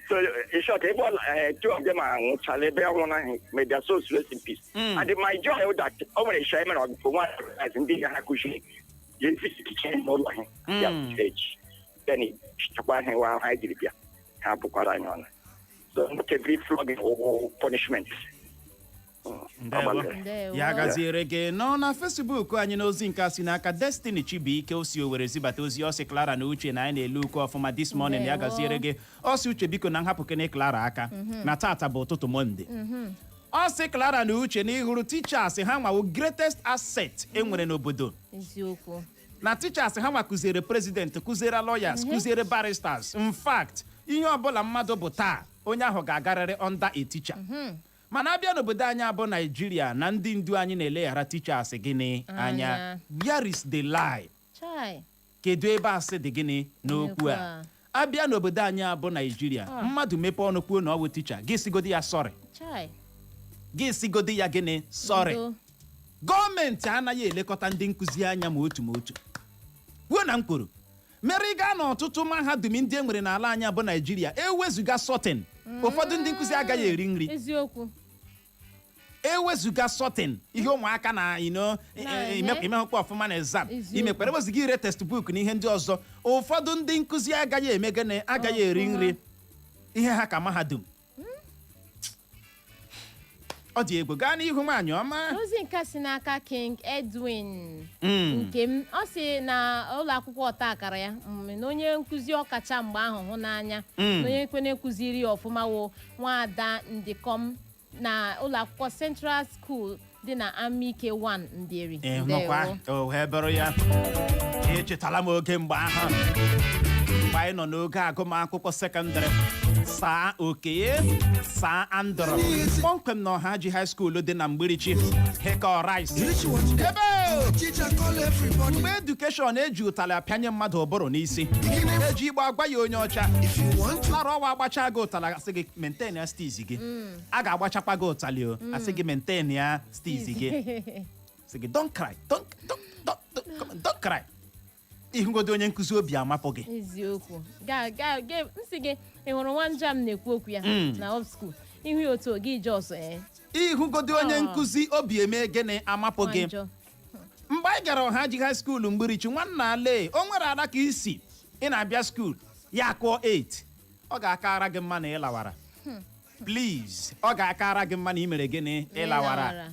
So in short, ebe ọ two of them anwụchala ebe ọ nwụrụ ahụ, may their souls rest in peace. And my joy is that o nwere isha emere ọgụgụ nwa as ndị ha kụchiri ya efisitiche n'ụlọ ha ya age, then chekwa ha wa ha jiri bịa ha bụkwara anyị ọnụ. So not every flogging or punishment. Ndewo. Ndewo. Ya gaziere gị. Nọ na Facebook anyị, n'ozi nke a si n'aka Destiny Chibuike, o si Owere zibata ozi. Ọsị Clara na Uche na anyị na-ele uke ọfụma this morning. Ya Ndewo. gaziere gị. Ọsị Uche, biko na nhapụ kene Clara aka na tata bụ ụtụtụ Monday. Ọ sị Clara na Uche, na ịhụrụ teachers, ha nwawo greatest asset e nwere n'obodo. Eziokwu. Na teachers, ha nwa kụziere president, kụziere lawyers, kụziere barristers. In fact, ihe ọbụla mmadụ bụ taa, onye ahụ ga-agarịrị under a teacher. Mana abịa n'obodo anyị abụ Naijiria, na ndị ndu anyị na-eleghara teachers gịnị anya. Anya. Where is the lie? Chai. Kedu ebe asị dị gịnị n'okwu a? N'okwu a. Abịa n'obodo anyị abụ Naijiria, mmadụ mepee ọnụ kwuo na ọ bụ teacher, gị sigodi ya sorry. Chai. Gị sigodi ya gịnị? Sorry. Ndo. Gọọmenti anaghị elekọta ndị nkụzi anya ma otu ma otu. Kwuo na m kwuru mere ị gaa n'ọtụtụ mahadum ndị e nwere n'ala anyị bụ Naijiria, ewezụga sorting, ụfọdụ ndị nkụzi agaghị eri nri. Eziokwu. Ewezụga sorting ihe ụmụaka na ino Na-eme. imehụkwa ọfụma na exam, Eziokwu. imekwara, ewezụga ire textbook na ihe ndị ọzọ, ụfọdụ ndị nkụzi agaghị eme gịnị? Agaghị eri Ọfụma. nri. Ihe ha ka mahadum, ọ dị egwu. Gaa n'ihu, nwaanyị ọma. Ozi nke a si n'aka King Edwin nke m. Ọ sị na ụlọ akwụkwọ ọta akara ya, na onye nkụzi ọkacha mgbe ahụ hụ n'anya na onye kwene kụziri ya ọfụma wo nwaada Ndịkọm na ụlọ akwụkwọ Central School dị na Amike 1 Mbieri. Ị nụkwa? O wee bụrụ ya, echetala m oge mgbe ahụ, mgbe anyị nọ n'oge agụmakwụkwọ sekọndịrị, saa oke saa andọrọ kpọmkwem na Ọha Ji High School dị na Mgbirichi Hekọ Rice. Reach one day, Ebe teacher call everybody. mgbe education eji ụtalị apịanye mmadụ ụbụrụ n'isi, eji igbo agwa ya onye ọcha. If you want to Lara ọwa agbacha gị ụtalị, asị gị maintain ya steeze gị. A ga-agbachakwa gị ụtalị, o asị gị maintain ya steeze gị, sị gị don't cry, don't, come on, don't cry. Ịhụgodo onye nkụzi, obi amapụ gị. Eziokwu. Ga ga ga, nsị gị, ị hụrụ nwa nja m na-ekwu okwu ya na up school, ihu ya otu gị jos ee. Ịhụgodo onye Ah. nkụzi, obi eme gịnị? Amapụ gị. Nwanjọ. Mgbe anyị gara Ọha Ji High School Mgbirichi, nwanna ale o nwere ada ka isi ị na-abịa school ya kụọ 8, ọ ga-akara gị mma na ị lawara. Please, ọ ga-akara gị mma na ị mere gịnị? Ịlawara.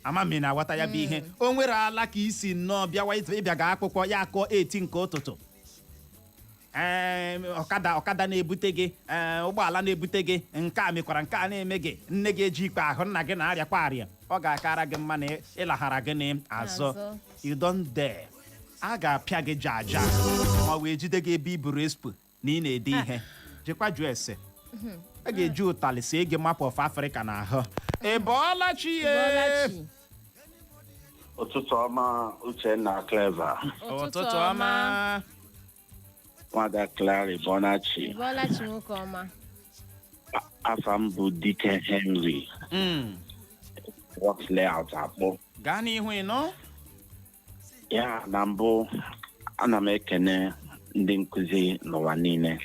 Ama m ị na-aghọta ya bụ ihe. O nwere ala ka isi nnọọ bịawa ịbịa ga akwụkwọ ya akụọ 8 nke ụtụtụ, ee, ọkada na-ebute gị, ee, ụgbọala na-ebute gị, nke a mekwara nke a na-eme gị, nne gị eji ikpe ahụ, nna gị na-arịakwa arịa, ọ ga-akara gị mma na ịlaghara gị n'azụ. Azụ. You don dare, a ga-apịa gị jaja ma wee jide gị ebe i buru expo na ị na-ede ihe. Jekwa jụọ ese, a ga-eji ụtalị see gị map of Africa n'ahụ. Ị bọọla chi ye? Bọlachi. Ụtụtụ ọma, Uchenna, Clever. Ụtụtụ ọma. Nwada Clary, Bonachi. Bọlachi, nwoke ọma. Afa m bụ Dike Henry, Works Layout Akpọ. Gaa n'ihu, ịnụ. Ya na mbụ, ana m ekene ndị nkụzi n'ụwa niile,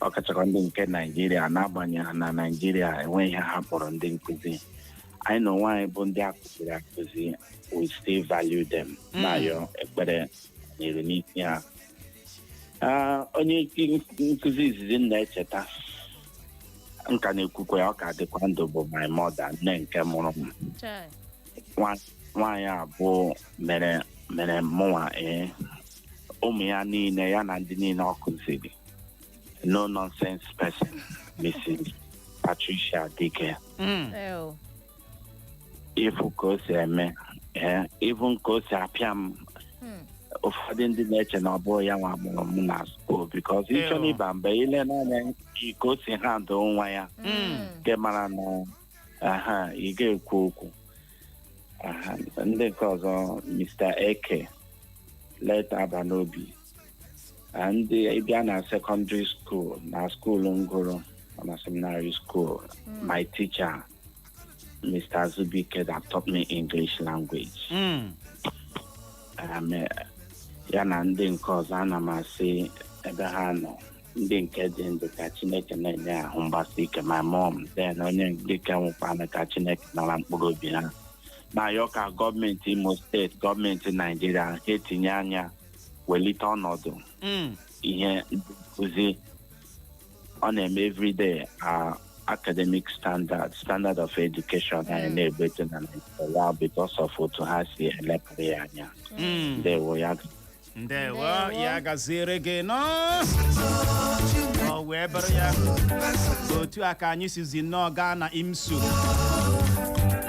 ọkachakwa ndị nke Naijiria. N'agbanyeghị na Naijiria enweghị ihe ha kpọrọ ndị nkụzi, anyị na onwe anyị bụ ndị akụziri akụzi, we still value them, na-ayọ ekpere nyere n'isi ha. Onye nkụzi izizi m na-echeta, nka na-ekwukwe ọ ka dịkwa ndụ, bụ my mother, nne nke mụrụ m. Chai. Nwaanyị abụọ mere mere mụnwa, ee, ụmụ ya niile ya na ndị niile ọ kụziri, no nonsense person, Mrs. Patricia Dike. Ew. Ịfụ ka o si eme, ee, ịfụ ka o si apịa m. Ụfọdụ ndị na-eche na ọ bụrụ ya nwa mụrụ m na school, because ịchọ Ew. n'ịba mba ile n'anya ka o si handle nwa ya, nke mara na aha ị ga-ekwu okwu. Aha, ndị nke ọzọ, Mr. Eke leta Abanobi. Ndị ịbịa na secondary school, na school ngụrụ na seminary school, my teacher, Mr. Zubike, that taught me English language. Ya na ndị nke ọzọ, ana m asị ebe ha nọ, ndị nke dị ndụ, ka Chineke na-enye ahụ mgbasa ike. My mom, then onye dike nwụkwana, ka Chineke nara mkpụrụ obi ha. Na-ayọ ka gọọmenti Imo Steeti, gọọmenti Naijiria ha etinye anya welite ọnọdụ ihe ndị nkụzi ọ na-eme everyday. Academic standard of education anyị na-egbetu na Nigeria because of otu ha si elepụrụ ya anya. Ndewo ya. Ndewo. Ndewo. Ya gaziere gị nọ. Ọ wee bụrụ ya otu a ka anyị sizi nnọọ gaa na IMSU.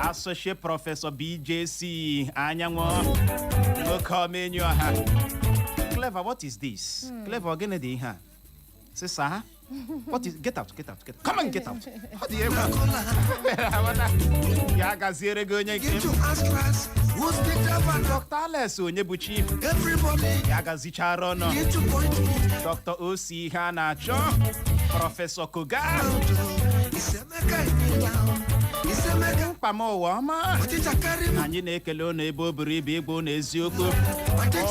Associate Professor BJC Anyanwụ, nwoke omenyu ọha. Clever, what is this? Clever, gịnị dị ihe a? Sisa, what is? Get out, get out, get out. Come on, get out. Ọ dị egwu. Ya gaziere gị, onye nke Begin m. to ask class, who's the driver? Dr. Alex Onyebuchi, Everybody ya gazichara ọnụ. begin to point me Dr. Osi ihe a na-achọ, Professor Koga. out. It's Emeka in down. It's Emeka. Mkpa m, ụwa ọma. Teacher carry me. Anyị na-ekele unu ebe o buru ibu. Ịgba unu eziokwu,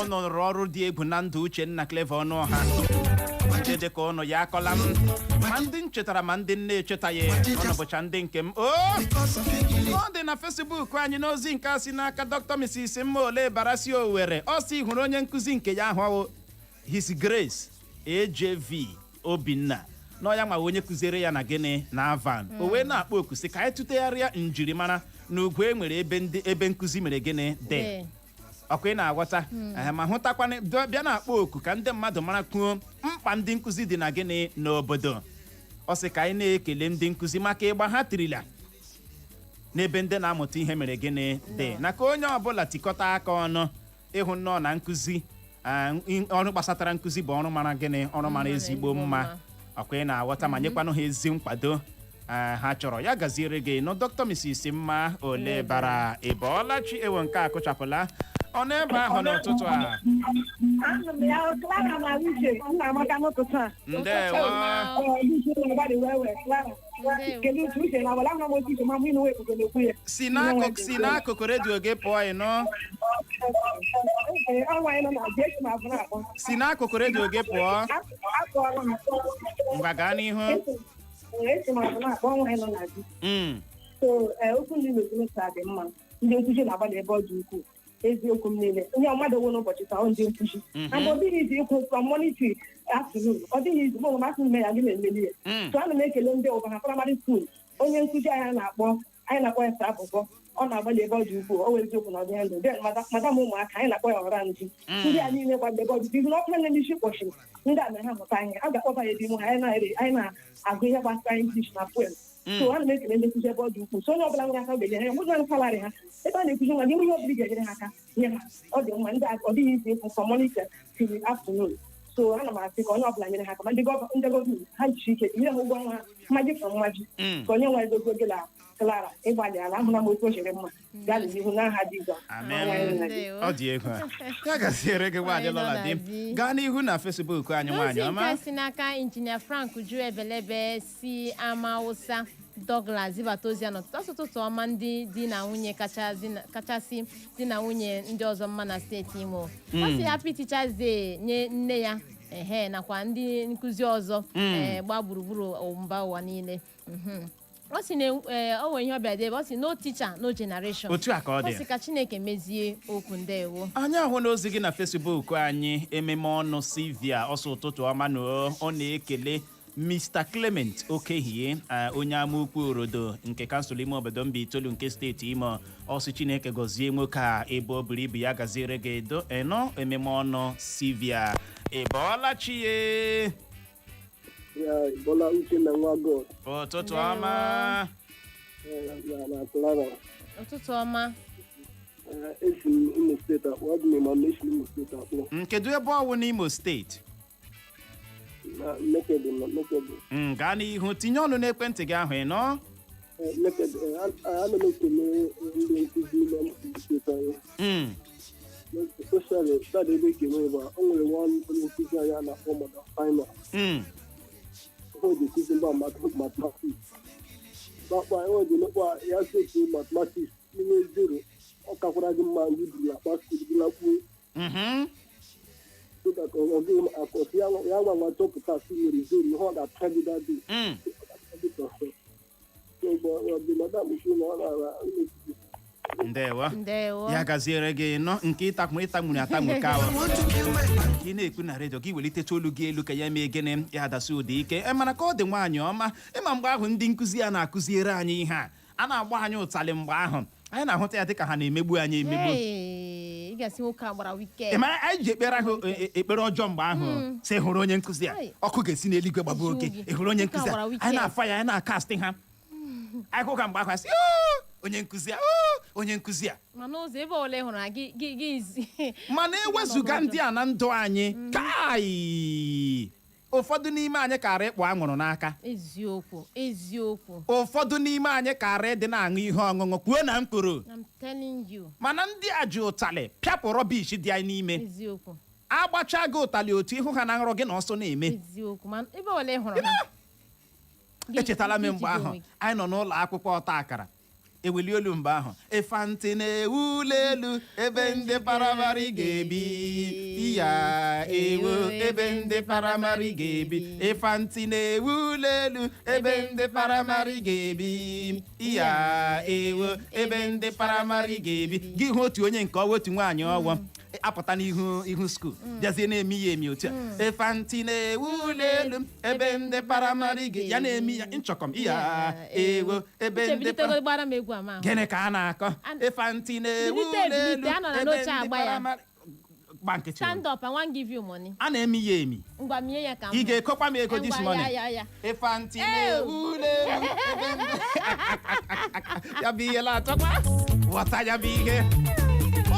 ụnụ rụrụ ọrụ dị egwu na ndụ Uchenna Clever Ọnụọha. Ndị dịka ụnụ ya akọla m, ma ndị m chetara ma ndị m na-echetaghị, ụnụ bụcha ndị nke m o. Because of English. Ọ dị na Facebook anyị n'ozi nke a si n'aka Dr. Mrs. Mmaole Barasi Owere. Ọ sị hụrụ onye nkụzi nke ya ahụ ọwụ His Grace AJV Obinna na ya nwa onye kụziere ya na gịnị na Avan. O wee na-akpọ oku sị ka anyị tụtegharịa njirimara na ugwu e nwere ebe ndị ebe nkụzi mere gịnị dị. Ọkwa ị na-aghọta? Ehe, ma hụtakwana bịa na-akpọ oku ka ndị mmadụ mara kwuo mkpa ndị nkụzi dị na gịnị n'obodo. Ọ sị ka anyị na-ekele ndị nkụzi maka ịgba ha tirila n'ebe ndị na-amụta ihe mere gịnị dị, na ka onye ọbụla tikọta aka ọnụ ịhụ nnọọ na nkụzi, ọrụ gbasatara nkụzi bụ ọrụ mara gịnị, ọrụ mara ezigbo mma. Ọkwa ị na-aghọta? Ma nyekwanụ ha ezi nkwado ha chọrọ. Ya gaziere gị nụ, Dr. Mrs. Mma ole bara ịbọọla chi. Ewo, nke a kụchapụla ọ n'ebe ahụ n'ụtụtụ a. Anụ m ya, Clara na Uche, nna amaka n'ụtụtụ a. Ndewo. Ee, Uche na-agbalị wee wee Clara. Ndewo. Kedu otu Uche na wala ahụ m otu Uche ma mụ ịnụ ebube n'okwu ya. Si n'akụkụ redio gị pụọ, ị nụ? Ee, ọnwa anyị nọ na Jesu na abụ na-akpọ. Si n'akụkụ redio gị pụọ. Akpọọla m. Ngwa, gaa n'ihu. Ee, esi m abụ na-akpọ, ọnwa anyị nọ na di. So, ee, okwu ndị na-ekwu taa dị mma. Ndị nkuzi na-agbalị ebe ọ dị ukwuu. Eziokwu m niile. Onye mmadụ nwe n'ụbọchị taa, ọ ndị nkuzi. And ọ dịghị izi ịkwụ from morning to afternoon. Ọ dịghị izi, mụ masị m ya gị na-emeli ya. So ana m ekele ndị ụba na primary school. Onye nkụzi anyị na-akpọ, anyị na-akpọ ya Abụbọ, ọ na-agbalị ebe ọ dị ukwuu. O wee eziokwu na ọ dịghị ndụ. Then madam ụmụaka anyị na-akpọ ya ọra nju. Ndị a niile gbalị ebe ọ dị ukwuu. N'ọkụ na n'isi kpọchiri ndị a na ha mụta ihe a ga-akpọba ya ebe ime ha. Anyị na-agụ ihe gbasara English na poem. So ana m ekele ndị nkụzi ebe ọ dị ukwuu. So onye ọbụla nwere aka ga-enyere ha, nwụrụ salary ha ebe a na-ekuzi nwa n'ime ihe ọbụla ị ga-enyere ha aka nye ha, ọ dị mma. Ndị ọ dịghị izi ịkwụ from morning till afternoon. So ana m asị ka onye ọbụla nyere ha aka, ma ndị gọọmenti ha jichi ike tinye ha ụgwọ ọnwa ha mmaji from mmaji, ka onye nwe egogo gị na Clara ịgbalị ala ahụla m otu o chere mma. Gaa n'ihu n'aha Jizọs. Amen. Ndewo. Ọ dị egwu a. Ya gaziere gị, nwaanyị Anyị nọ lọla na di. di. Gaa n'ihu na Facebook anyị, nwaanyị N'ozi ọma. nke si n'aka Injinia Frank Uju Ebelebe si Ama Awụsa Douglas zibata ozi ya n'ụtụtụ ọsọ. Ụtụtụ ọma, ndị di na nwunye kachasị di na nwunye ndị ọzọ mma na steeti Imo. Ọ sị Happy Teachers Day nye nne ya, ehe, nakwa ndị nkụzi ọzọ gbaa gburugburu mba ụwa niile. Ọ sị na o nwere ihe ọ bịara debe. Ọ sị, "No teacher, no generation." Otu a ka ọ Ọ dị. sị ka Chineke mezie okwu. Ndewo. Anyị ahụ n'ozi gị na Facebook anyị. Ememe ọnụ Silvia ọsọ, ụtụtụ ọma. Na ọ na-ekele Mr. Clement Okehie, onye amaukwu orodo nke kansụl ime obodo Mbaitoli nke steeti Imo. Ọsụ Chineke gọzie nwoke a ebe o buru ibu. Ya gaziere gị edo eno. Ememe ọnụ Silvia, ị bọọla chi ye? Ya, Bola, Uchenna nwa God. Ụtụtụ ọma. Na Clara. Ụtụtụ ọma. Esi m Imo Steeti akpọ, abụ m Imam, esi m Imo Steeti akpọ. Kedu ebe ọwụ n'Imo Steeti? Na Nekede, na Nekede. Gaa n'ihu, tinye ọnụ n'ekwentị gị ahụ, ị nọ. Nekede. Ana m ekele ndị nkụzi na Imo Steeti anyị. Especially sad ebe ekele ebe a, o nwere nwa onye nkụzi anyị a na-akpọ Madam Final. O ji ekuzi mba mathematics. Gbakpa o ji mekpa ya setu mathematics inwe zero, ọ kakwara gị mma ndị buru akpa school gị lakwuo. So that ọ gịghị akọsi ya nwa nwa chọpụta si nwere zero, ihe ọ ga-apịa gị that day. So, but the madam si na ọ na-ara Ndewo. Ndewo. Ya gaziere gị nọ nke ịtakwu ịtamuri atamu ka ahụ. I want to kill my Ka ị na-ekwu na redio, gị welitecha olu gị elu ka ya mee gịnị, ya adasị ụda ike. E mana ka ọ dị, nwaanyị ọma, ịma mgbe ahụ ndị nkụzi ya na-akụziere anyị ihe a, a na-agba anyị ụtalị, mgbe ahụ anyị na-ahụta ya dịka ha na-emegbu anyị emegbu. Hey, ị ga-asị nwoke a gbara wike. Ị mara anyị ji ekpere ahụ ekpere ọjọọ mgbe ahụ, sị hụrụ onye nkụzi a, Ai. ọkụ ga-esi n'eluigwe gbagbuo oke. Eziokwu. Ị hụrụ onye Nke a nkụzi a, gbara wicked. anyị na-afa ya, anyị na-akastị ha. Anyị hụ ka mgbe ahụ asị, "Oo, onye nkụzi a, oo, onye nkụzi a." Mana ụzọ ebe ole hụrụ na gị Mana ewezụga ndị a na ndụ anyị, kai, ụfọdụ n'ime anyị kara ịkpụ anwụrụ n'aka. Eziokwu, eziokwu. Ụfọdụ n'ime anyị kara ịdị na-aṅụ ihe ọṅụṅụ, kwuo na mkpụrụ. I'm telling you. Mana ndị a ji ụtalị pịapụ rubbish dị anyị n'ime. Eziokwu. Agbacha gị ụtalị otu ịhụ ha na nrọ gị na ọsọ na-eme. Eziokwu, mana ebe ole hụrụ ha Echetala m gị mgbe jide ahụ onwe gị. Anyị nọ n'ụlọ akwụkwọ ọta akara, eweli olu mgbe ahụ, ịfantị na-ewu ụlọ elu ebe ndị primary ga-ebi iya ewo, ebe ndị primary ga-ebi, ịfantị na-ewu ụlọ elu ebe ndị primary ga-ebi iya ewo, ebe ndị primary ga-ebi. Gị hụ otu onye nke ọwa, otu nwaanyị ọwọ apụta n'ihu ihu school, bịazie na-emi ya emi otu a, ịfantị na-ewu ụlọ elu ebe ndị primary ga ya na-emi ya nchọkọm iya ewo ebe Uche, ndị bilitego gbara m egwu ama ahụ. Gịnị ka a na-akọ? Ịfantị na-ewu Bilite, ụlọ elu bilite, anọ na ebe n'oche ndị agba ya. primary. Gba nkịtị o. Stand up, I wan give you money. A na-emi ya emi. Ngwa, mie ya ka m Ị hụ. ga-ekokwa m ego this Ngwa, morning. Ya ya ya. Ịfantị na-ewu ụlọ elu ebe ya bụ ihe na-achọkwa ghọta ya bụ ihe.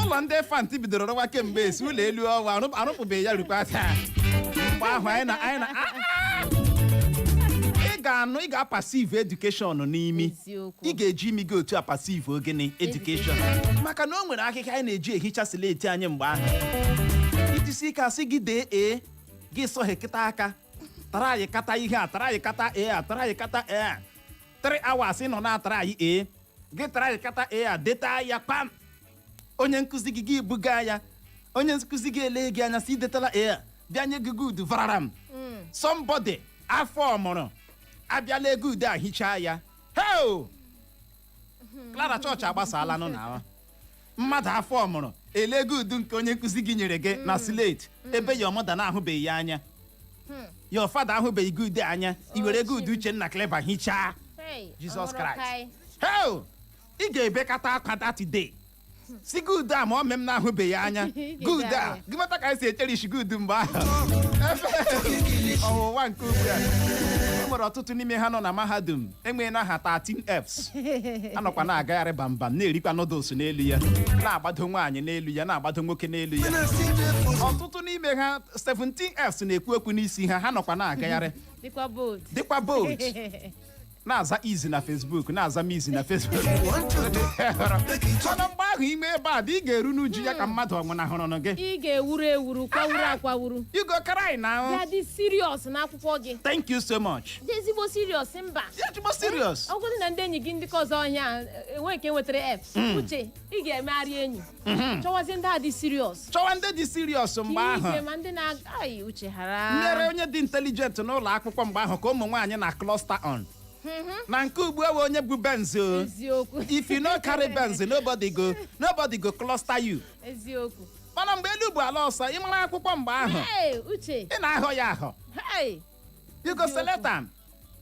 Ụlọ ndị fanti bidoro rụwa kemgbe esi ụlọ elu ọwa arụpụbeghị ya rukwa taa. Mgbe ahụ anyị na ah, ah! Ị ga-anụ, ị ga-apasive education n'imi. Eziokwu. Ị ga-eji imi gị otu a pasive ogene education, maka na o nwere akịka anyị na-eji ehicha slate anyị mgbe ahụ. Ijisi ike asị gị dee ee, gị sọghekịta aka tara anyị kata ihe a, tara anyị kata ee a, tara anyị kata ee a, 3 hours ị nọ na-atara anyị ee, gị tara anyị kata ee a, deta ya kpam. Onye nkụzi gị, gị buga ya, onye nkụzi gị ele gị anya si detala ee a, bịa nye gị good vararam. Somebody afọ ọmụrụ abịala ego ude a hichaa ya. Heo, Clara, chọọchị agbasala nụ na mmadụ afọ ọmụrụ ele ego udu nke onye nkụzi gị nyere gị na slate, ebe ya ọmụda na-ahụbeghị ya anya, ya ọfada ahụbeghị gị ude anya, i were ego ude Uchenna Clever hichaa. Hey, Jesus ọhụrụ. Christ. Kai. Heo, ị ga-ebekata akwa that day si good a ma ọ mee m na-ahụbeghị anya. Ị Good a ga-ede. gị mata ka anyị si echerish good mgbe ahụ. Efe ọwụwa nke ugbu a, e nwere ọtụtụ n'ime ha nọ na mahadum enweghị aha 13 Fs, anọkwa na-agagharị bambam, na-erikwa noodles n'elu ya, na-agbado nwaanyị n'elu ya, na-agbado nwoke n'elu ya. When I see the for Ọtụtụ n'ime ha 17 Fs na-ekwu okwu n'isi ha, ha nọkwa na-agagharị. Dịkwa bold. Dịkwa bold, na-aza izi na Facebook, na-aza mizi na Facebook. Want to do, make it Mana mgbe ahụ ime ebe a dị, ị ga-eru n'uju ya ka mmadụ ọnwụnahụrụ gị. Ị ga-ewuru ewuru, kwawuru akwawuru. You go cry now. Ya dị serious n'akwụkwọ gị. Thank you so much. Dị ezigbo serious, mba. Ya ezigbo serious. Ọ bụrụ na ndị enyi gị ndị ka ọzọ ọhịa enwe nke nwetara F, Uche, ị ga-emegharị enyi, chọwazie ndị a dị serious. Chọwa ndị dị serious mgbe Ka ike ahụ. ma ndị na ai uche ghara. Nlere onye dị intelligent n'ụlọ akwụkwọ mgbe ahụ ka ụmụ nwaanyị na cluster on. Na nke ugbu a wee onye bụ Benz o. Eziokwu. If you no carry Benz, nobody go cluster you. Eziokwu. Mana mgbe elu bụ ala ọsọ, ị mara akwụkwọ mgbe ahụ, Hey, Uche. ị na-ahọ ya ahọ. Hey. You go select am.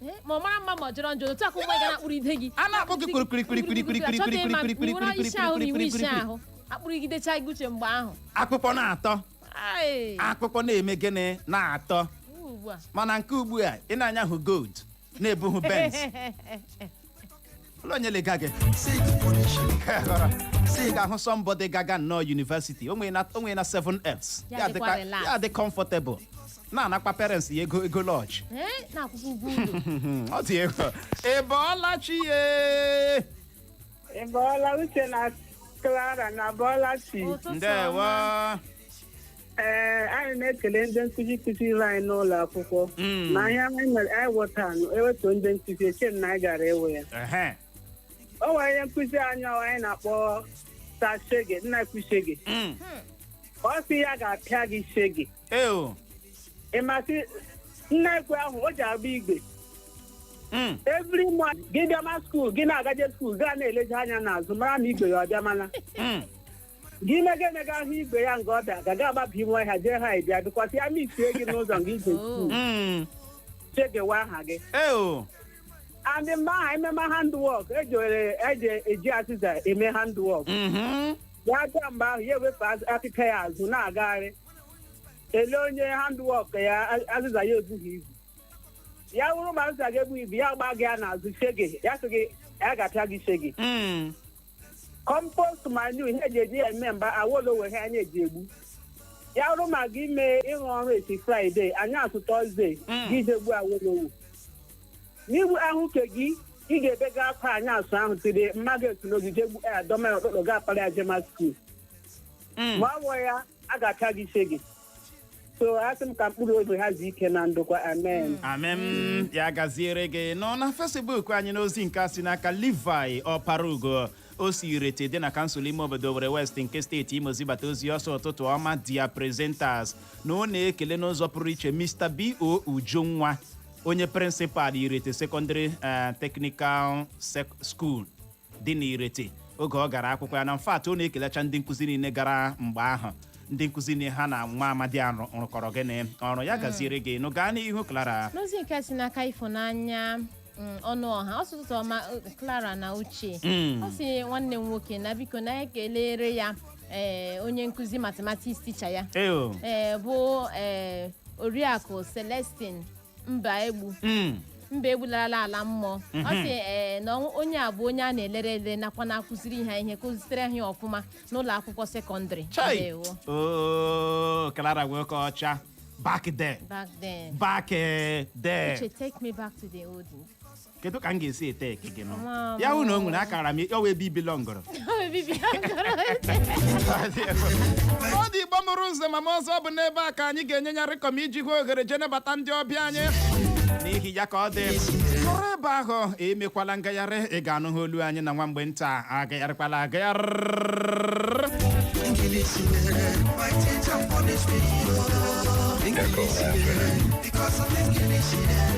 Eh, ma ọ mara mma ma ọ jọrọ njọ, otu akụ nwa ga na-akpụrụ ide gị. A na-akpụ gị kwurikuri kwurikuri Achọghị ịma kwurikuri kwurikuri ma iwere isi ahụ na iwu isi kwurikuri. ahụ akpụrụgidecha gị, Uche, mgbe ahụ. Akpụkpọ na-atọ. Ai, Akpụkpọ na-eme gịnị? Na-atọ. Ugbu a. Mana nke ugbu a, ị na-anya hụ gold, na-ebughụ Benz, ụlọ onye lega gị. Say the punishment. Ị ga-ahụ somebody gaga nnọọ university, o nwee na 7 Fs, Ya ya dịkwa dịka relax. ya dị comfortable, na-anakwa parents ya ego, ego lodge. Eh, na-akwụkwọ ụgwọ ụlọ. Ọ dị ego. Ị bọọla chi ye? Ị bọọla, Uche na Clara, na bọọla chi. Ụtụtụ Ndewo. ọma. Ee, anyị na-ekele ndị nkụzi kụziri anyị n'ụlọ akwụkwọ. Na ihe anyị mere anyị ghọta ewetu ndị nkụzi eche m na anyị gara ewe ya. O nwere ihe nkụzi anyị ọ anyị na-akpọ ta shege, nna ekwu shege. Ọ sị ya ga-apịa gị shege. Eo. Ị masị nna ekwu ahụ o ji agba igwe. Every morning gị bịama school, gị na-agaje school, gaa na-eleje anya n'azụ mara na igwe ya ọ bịamala. Gị mega emega ahụ igwe ya nga ọ bịa gaga agbabi ime ọhịa jee ha ịbịa bịkwasị ya misie gị n'ụzọ nga ije school, chegewa aha gị. Eo. And mgbe aha ememe handwork, eji were eji eji azịza eme handwork. Ya bịa mgbe ahụ, ya ewepụ akịka ya azụ na-agagharị ele onye handwork ya azịza ya ebughị ibu. Ya wụrụ ma azịza gị ebughị ibu, ya gba gị ya n'azụ shege, ya sị gị ya ga-apịa gị shege. Compost manure, ihe eji eji ya eme mgbe awolowo ha anya eji egbu ya wụrụ ma gị mee ịrụ ọrụ esi Friday, anyị asụ Thursday, gị jegbu awolowo n'igbu ahụ ke gị, ị ga-ebega akwa anyị asụ ahụ tiri mmadụ etu n'oge jegbu adọma ọkpọkpọ ga akpara ya jema school. Ma ọ wụ ya, a ga-apịa gị shege. So asị m ka mkpụrụ obi ha zuo ike na ndokwa. Amen. Amen, ya gaziere gị. Nọ na Facebook anyị n'ozi nke a si n'aka Levi Ọparugo, o si Irete dị na kansụl ime obodo Owerri West nke steeti Imo zibata ozi ọsọ. "Ụtụtụ ọma, dear presenters," na ọ na-ekele n'ụzọ pụrụ iche Mr. B.O. Ujunwa, onye principal Irete Secondary Technical School dị na Irete oge ọ gara akwụkwọ ya. Na mfat, ọ na-ekelecha ndị nkụzi niile gara mgbe ahụ, ndị nkụzi niile ha na nwa amadi a rụkọrọ gịnị ọrụ. Ya gaziere gị nụ. Gaa n'ihu, Clara. N'ozi nke si n'aka Ịfụnanya ọnụ ọha, ọsụtụtụ ọma, Clara na Uche. Ọ sị nwanne m nwoke na biko na ekelere ya onye nkụzi mathematics teacher ya, Eo. Bụ Oriakụ Celestine Mba Egbu. Mba egbulara ala mmụọ. Ọ sị na onye a bụ onye a na-elere ele nakwa na-akụziri ha ihe, kụzitere ha ọfụma n'ụlọ akwụkwọ sekọndịrị. Chai. Ndewo. Oh, Clara nwoke ọcha back there. Back then. Back there. Uche, take me back to the olden. Kedu ka m ga-esi ete eke gị nọ? Mama. Ya hụ na o nwere akara m ọ wee ebe ibilongoro. Bibi. Ọ dị Igbo mụrụ ụzọ ma ọzọ bụ n'ebe a ka anyị ga-enye ya rịkọm iji hụ ohere jee nabata ndị ọbịa anyị. N'ihi ya ka ọ dị nọrọ ebe ahụ, emekwala ngagharị. Ị ga-anụ ha olu anyị na nwa mgbe nta. Agagharịkwala agagharị. English, my teacher punish me. Oh, English, because of English.